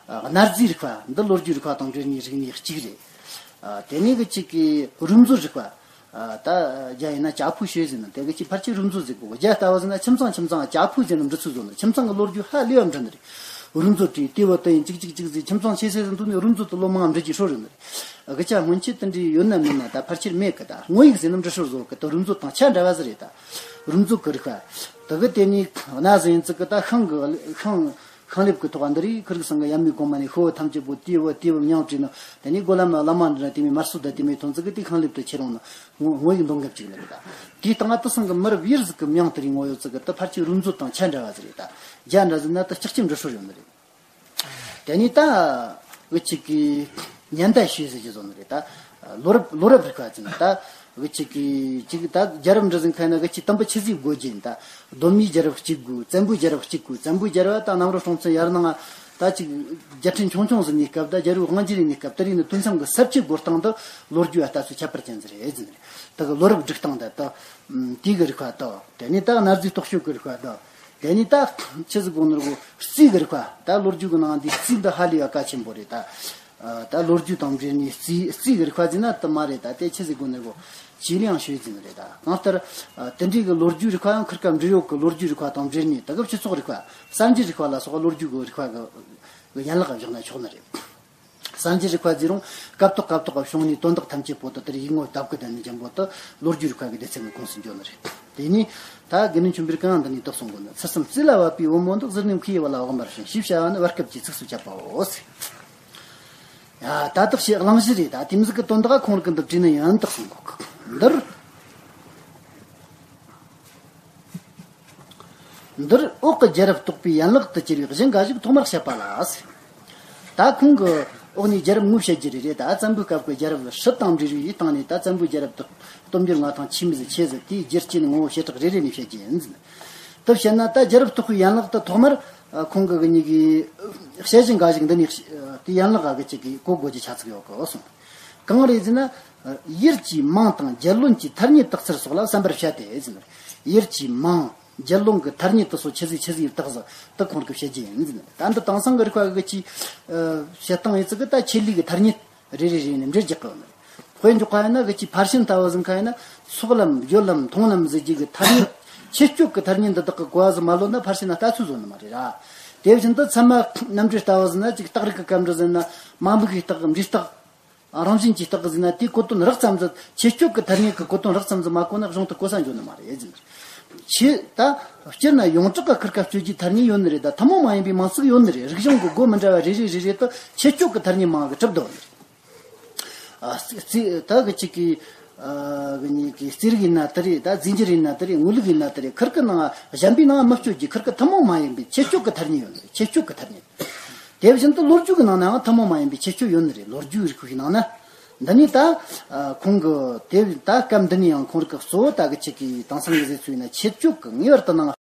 གནའ་རྫས་རིག་པ་འདི་ལོ་རྒྱུས་རིག་པ་དང་འབྲེལ་ནས་རིག་གནས་གཅིག་རེད། དེ་ནས་གི་ཅིག་གི་རུས་མཛོད་རིག་པ། ད་རྒྱ་ཡིན་ན་ཅ་ཕུའུ་ཤོད་ཟེར་ནི་དེ་གི་ཅིག་ཕལ་ཆེར་རུས་མཛོད་ཟེར་གོ། རྒྱ་ལྟ་བུ་ཟེར་ན་ཁྱིམ་ཚང་ཁྱིམ་ཚང་ཅ་ཕུའུ་ཟེར་ནི་འབྲི་ཚུལ་བཟོ་ནི། ཁྱིམ་ཚང་གི་ལོ་རྒྱུས་ཧ་ལས་པ་འབྲི་ནི་རེད། རུས་མཛོད་བྲིས་དེ་བ་དེ་ཡིན་ཅིག་ཅིག་ཅིག་ཟེར། ཁྱིམ་ཚང་ཆེ་སེ་ཟེར་འདུག་ནི་རུས་མཛོད་དུ་ལོ་མང་འབྲི་རྒྱུ་ཧྲོ་རེད་ནི་རེད། དགུ་ཆ་སྔོན་ཆད་དེ་འདྲའི་ཡོད་ན་མེད་ན་ད་ཕལ་ཆེར་མེད་གི། ད་དངོས་ཡིག་ཟེར་ནི་འབྲི་ཧྲོ་བཟོ་གི། ད་རུས་མཛོད་དང་ཆ་འདྲ་བ་ཟིག་རེད། ད་རུས་མཛོད་གི་རིག་པ་དེ་གི་དེ་ནས་གནའ་ཟིག་ཡིན་ཙི་གི་ད་ཤིང་གི་ཤིང་ཤིང་ལེབ་གི་ཐོག་འདི་རིགས་ཁིར་གི་སང་གི་ཡབ་མེས་གོང་མ་ནས་ཤོ་བོ་ཐམས་ཅད་པོ་དེ་བོ་དེ་བོ་མྱང་བྲིས་ནོ། དེ་ནས་སྒོ་ལམ་བླ་མ་འདྲ་དེ་མོའི་དམར་གསོད་ད་དེ་མོའི་ཐོན་ཙི་གི་དེ་ཤིང་ལེབ་དུ་ཁྱེར་འོང་ནོ། དངོས་དངོས་ཡིག་འདོན་མཁན་གཅིག་ནི་རེད། ད་དེའི་སྟེང་ང་དེ་སང་གི་མི་རབས་ཡུན་རིང་གི་མྱང་དེ་རིགས་ངོ་ཡོད་ཙི་གི་ད་ཕལ་ཆེར་རུས་མཛོད་དང་ཆ་འདྲ་བ་ཟིག་རེད། ད་རྒྱ་འདྲ་ཟིག་ན་ད་ལྕགས་ཀྱི་འབྲི་ཧྲོ་ཡོད་ནི་རེད། དེ་ནས་ད་འུ་ཅག་གི་ཉེན་བརྡ་ཤོད་ཟེར་གྱི་བཟོ་ནི་རེད། ད་ལོ་རབས་ལོ་རབས་རིག་པ་ཅིག་ན་ད་འུ་ཅག་གི་ཅིག་ད་རྒྱལ་རབས་འབྲི་ཟིན་ཁ་ན་འུ་ཅག་དུམ་བུ་ཆི་ཟིག་དགོས་ཀྱི་ཡིན། ད་གདོད་མའི་རྒྱལ་རབས་གཅིག་དགོས། བཙན་པོའི་རྒྱལ་རབས་གཅིག་དགོས། བཙན་པོའི་རྒྱལ་རབས་ད་གནམ་རོ་སྲོང་བཙན་ཡར་ནང་ད་ཅིག་རྒྱལ་ཕྲན་ཆུང་ཆུང་ཟིག་ནས་སྐབས་ད་རྒྱལ་པོ་དབང་རྒྱལ་ནས་སྐབས་དེ་རིང་ནི་དུས་མཚམས་ཀྱི་ས་བཅད་བགོ་སྟངས་དུ་ལོ་རྒྱུས་ཨ་ལྟ་ཚུལ་ཁྱད་པར་ཅན་ཟིག་རེད་ཟེར་ནི་རེད། ད་གི་ལོ་རབས་སྒྲིག་སྟངས་ད་ད་དེ་གི་རིག་པ་ད། དེ་ནས་ད་གནའ་རྫས་རྟོག་དཔྱོད་ཀྱི་རིག་པ་ད། དེ་ནས་ད་ཆི་ཟིག་གོ་ནོར་གོ་རྩིས་ཀྱི་རིག་པ། ད་ལོ་རྒྱུས་ཀྱི་ནང་འདི་རྩིས་འདི་ཧ་ལས་ཡ་གལ་ཆེན་པོ་རེད། ད་ད་ལོ་རྒྱུས་དང་འབྲེལ་ནས་རྩིས་རྩིས་ཀྱི་རིག་པ་ཟེར་ན་དུ་མ་རེད། ད་དེ་ཆི་ཟིག་གོ་ནོར་གོ་ཅི་ལིའང་ཤོད་ཟེར་ནི་རེད། ད་གང་ལྟར་དེ་འདྲའི་གི་ལོ་རྒྱུས་རིག་པ་ཡང་ཁིར་ཀ་འབྲི་ཡོད་གི་ལོ་རྒྱུས་རིག་པ་དང་འབྲེལ་ནས་ད་གི་སྤྱི་ཚོགས་རིག་པ་གསར་འགྱུར་རིག་པ་ལ་སོགས་ལོ་རྒྱུས་གི་རིག་པ་གི་ཡན་ལག་བཞག་ན་ཆོག་ནི་རེད། གསར་འགྱུར་རིག་པ་ཟེར་རུང་སྐབས་ཐོག་སྐབས་ཐོག་གི་བྱུང་ནས་དོན་དག་ཐམས་ཅད་པོ་དེ་ལྟར་ཡིག་ངོ་བཏབ་གི་བསྡད་ནས་ཅན་པོ་དེ་ལོ་རྒྱུས་རིག་པ་གི་སྡེ་ཚན་གྱི་ཁོངས་སུ་འཇོག་ནི་རེད། དེ་ནས་ད་དགེ་འདུན་ཆོས་འཕེལ་གང་འདི་ནས་རྟོགས་སོང་གོ་ནི། ཚུལ་གསུམ་རྩིས་ལ་བབ་པའི་བུ་མོ་འདི་གཟུར་གནས་མཁས་པའི་བ་ལ་བག་མར་བྱིན། ཞེས་བྱ་བ་ནི་བར་སྐབས་ཀྱི་ཚིགས་སུ་བཅད་པའོ། ཡ་ད་དག་ཞེས་གླེང་གཞི་རེད། ད་དེ་མི་ཟིག་གི་དོན་དག་ཁོང་རིག་གི་འདི་བྲིས་ནི་ཡིན་རྟོགས་སོང་གོ་གི། འདིར། འདིར་འོག་གི་རྒྱལ་རབས་རྟོགས་པའི་ཡན་ལག་ཏུ་གྱུར་པའི་གཞི་འགའ་ཞིག་ཐོག་མར་བཤད་པ་ལ་ཟེར། ད་ཁོང་གི་འོག་ནས་རྒྱལ་རབས་ངོ་བཤད་རྒྱུ་རེད། རེད། ད་བཙན་པོའི་སྐབས་ཀྱི་རྒྱལ་རབས་སྲིད་དང་འབྲེལ་བའི་སྟེང་ནས་ད་བཙན་པོའི་རྒྱལ་རབས་དེ་སྟོབས་འབྱོར་མངའ་ཐང་ཆེ་མི་ཟིག་ཆེ་ཟིག་དེའི་རྒྱུ་རྐྱེན་ངོ་བོ་བྱེ་བྲག་རེ་རེ་ནས་བཤད་རྒྱུ་ཡིན་ཟེར། དེ་བཤད་ན་ད་རྒྱལ་རབས་རྟོགས་པའི་ཡན་ལག་ཏུ་ཐོག་མར་ཁོང་གི་གི་གཉིས་ཀྱི་བཤད་གཞི་འགའ་ཞིག་འདི་ནས་དེ་ཡན་ལག་ག་གི་ཅིག་གི་གོ་དགོས་ཀྱི་ཆ་ཚིག་ཡོད་གི་གསུངས། གང་རེད་ཟེར་ན། ཡུལ་གྱི་མིང་དང་རྒྱལ་བློན་གྱི་ཐ་སྙད་བཏགས་ཚུལ་སོགས་ལ་གསན་པར་བྱ་སྟེ་ཟེར། ཡུལ་གྱི་མིང་རྒྱལ་བློན་གྱི་ཐ་སྙད་དུ་སོགས་ཆི་ཟིག་ཆི་ཟིག་བཏགས་ཟིག་དེ་ཁོང་གིས་བཤད་རྒྱུ་ཡིན་ཟེར། ད་འདི་དེང་སང་གི་རིག་པ་གི་ཅིག་བཤད་སྟངས་ཡིན་ཙི་གི་ད་ཆེད་ལས་གི་ཐ་སྙད་རེ་རེ་རེ་ནས་འབྲེལ་རྒྱག་གི་ཡོད་ནི། དཔེ་འཇོག་པ་ཡིན་ན་གི་ཅིག་ཕར་ཕྱིན་ལྟ་བུ་ཟིན་ཁ་ཡིན་ན་ཚོགས་ལམ་ཡོད་ལམ་མཐོང་ལམ་ཟེར་རྒྱུ་གི་ཐ་སྙད་ཆེ་སྐྱོགས་གི་ཐ་སྙད་འདི་དག་གི་གོ་བ་ཟིག་མ་ལོན་ན་ཕར་ཕྱིན་ན་ལྟ་ཚུལ་བཟོ་ནི་མ་རེད་ར། དེ་བཞིན་དུ་ཚད་མ་རྣམ་འགྲེལ་ལྟ་བུ་ཟིན་ན་ཅིག་རྟགས་རིགས་གི་སྐབས་འགྲོ་ཟིན་ན་མ་དམིགས་པའི་རྟགས་འབྲས་རྟགས། རང་བཞིན་གྱི་རྟགས་ཟིན་ན་དེའི་གོ་དོན་རགས་ཙམ་ཟིག་ཆེ་སྐྱོགས་ཀྱི་ཐ་སྙད་ཀྱི་གོ་དོན་རགས་ཙམ་ཟིག་མ་གོ་ན་གཞུང་དུ་གོ་ས་འཇོག་ནི་མ་རེད་ཟེར། ཆེ་ད་སྤྱིར་ན་ཡོངས་གྲགས་ཀྱི་ཁིར་ཀ་སྤྱོད་རྒྱུའི་ཐ་སྙད་ཡོད་ནི་རེད། ད་ཐུན་མོང་མ་ཡིན་པའི་མིང་ཚིག་ཡོད་ནི་རེད། རིག་གཞུང་གི་སྒོ་མི་འདྲ་བ་རེ་རེ་རེ་རེ་དུ་ཆེ་སྐྱོགས་ཀྱི་ཐ་སྙད་མང་གི་གྲུབ་འདུག་ནི་རེད། ཨ་རྩིས་རྩིས་ད་གི་ཅིག་གི་ཨ་གི་གཉིས་ཀྱི་རྩིས་རིག་ཡིན་ན་དེ་རེད། ད་རྫས་འགྱུར་ཡིན་ན་དེ་རེད། ངོས་ལུགས་ཡིན་ན་དེ་རེད། ཁིར་ཀའི་ནང་གཞན་པའི་ནང་མི་སྤྱོད་རྒྱུ་ཁིར་ཀ་ཐུན་མོང་མ་ཡིན་པའི་ཆེ་སྐྱོགས་ཀྱི་ཐ་སྙད་ཡོད་ནི་རེད། ཆེ་སྐྱོགས་ཀྱི་ཐ་སྙད། དེ་བཞིན་དུ་ལོ་རྒྱུས་ཀྱི་ནང་ན་ཡང་ཐུན་མོང་མ་ཡིན་པའི་ཆེ་སྐྱོགས་ཡོད་ནི་རེད། ལོ་རྒྱུས་རིག་པའི་ནང་ན། འདི་ནི་ད་ཁོང་གི་དེ་ད་སྐབས་འདི་ནས་ཡང་ཁོང་རིག་གི་གཙོ་བོ་ད་གི་ཅིག་གི་དེང་སང་གི་ཟེར་ཚུལ་ཡིན་ན་ཆེ་སྐྱོགས་ཀྱི་ངེས་པར་དུ་ནང་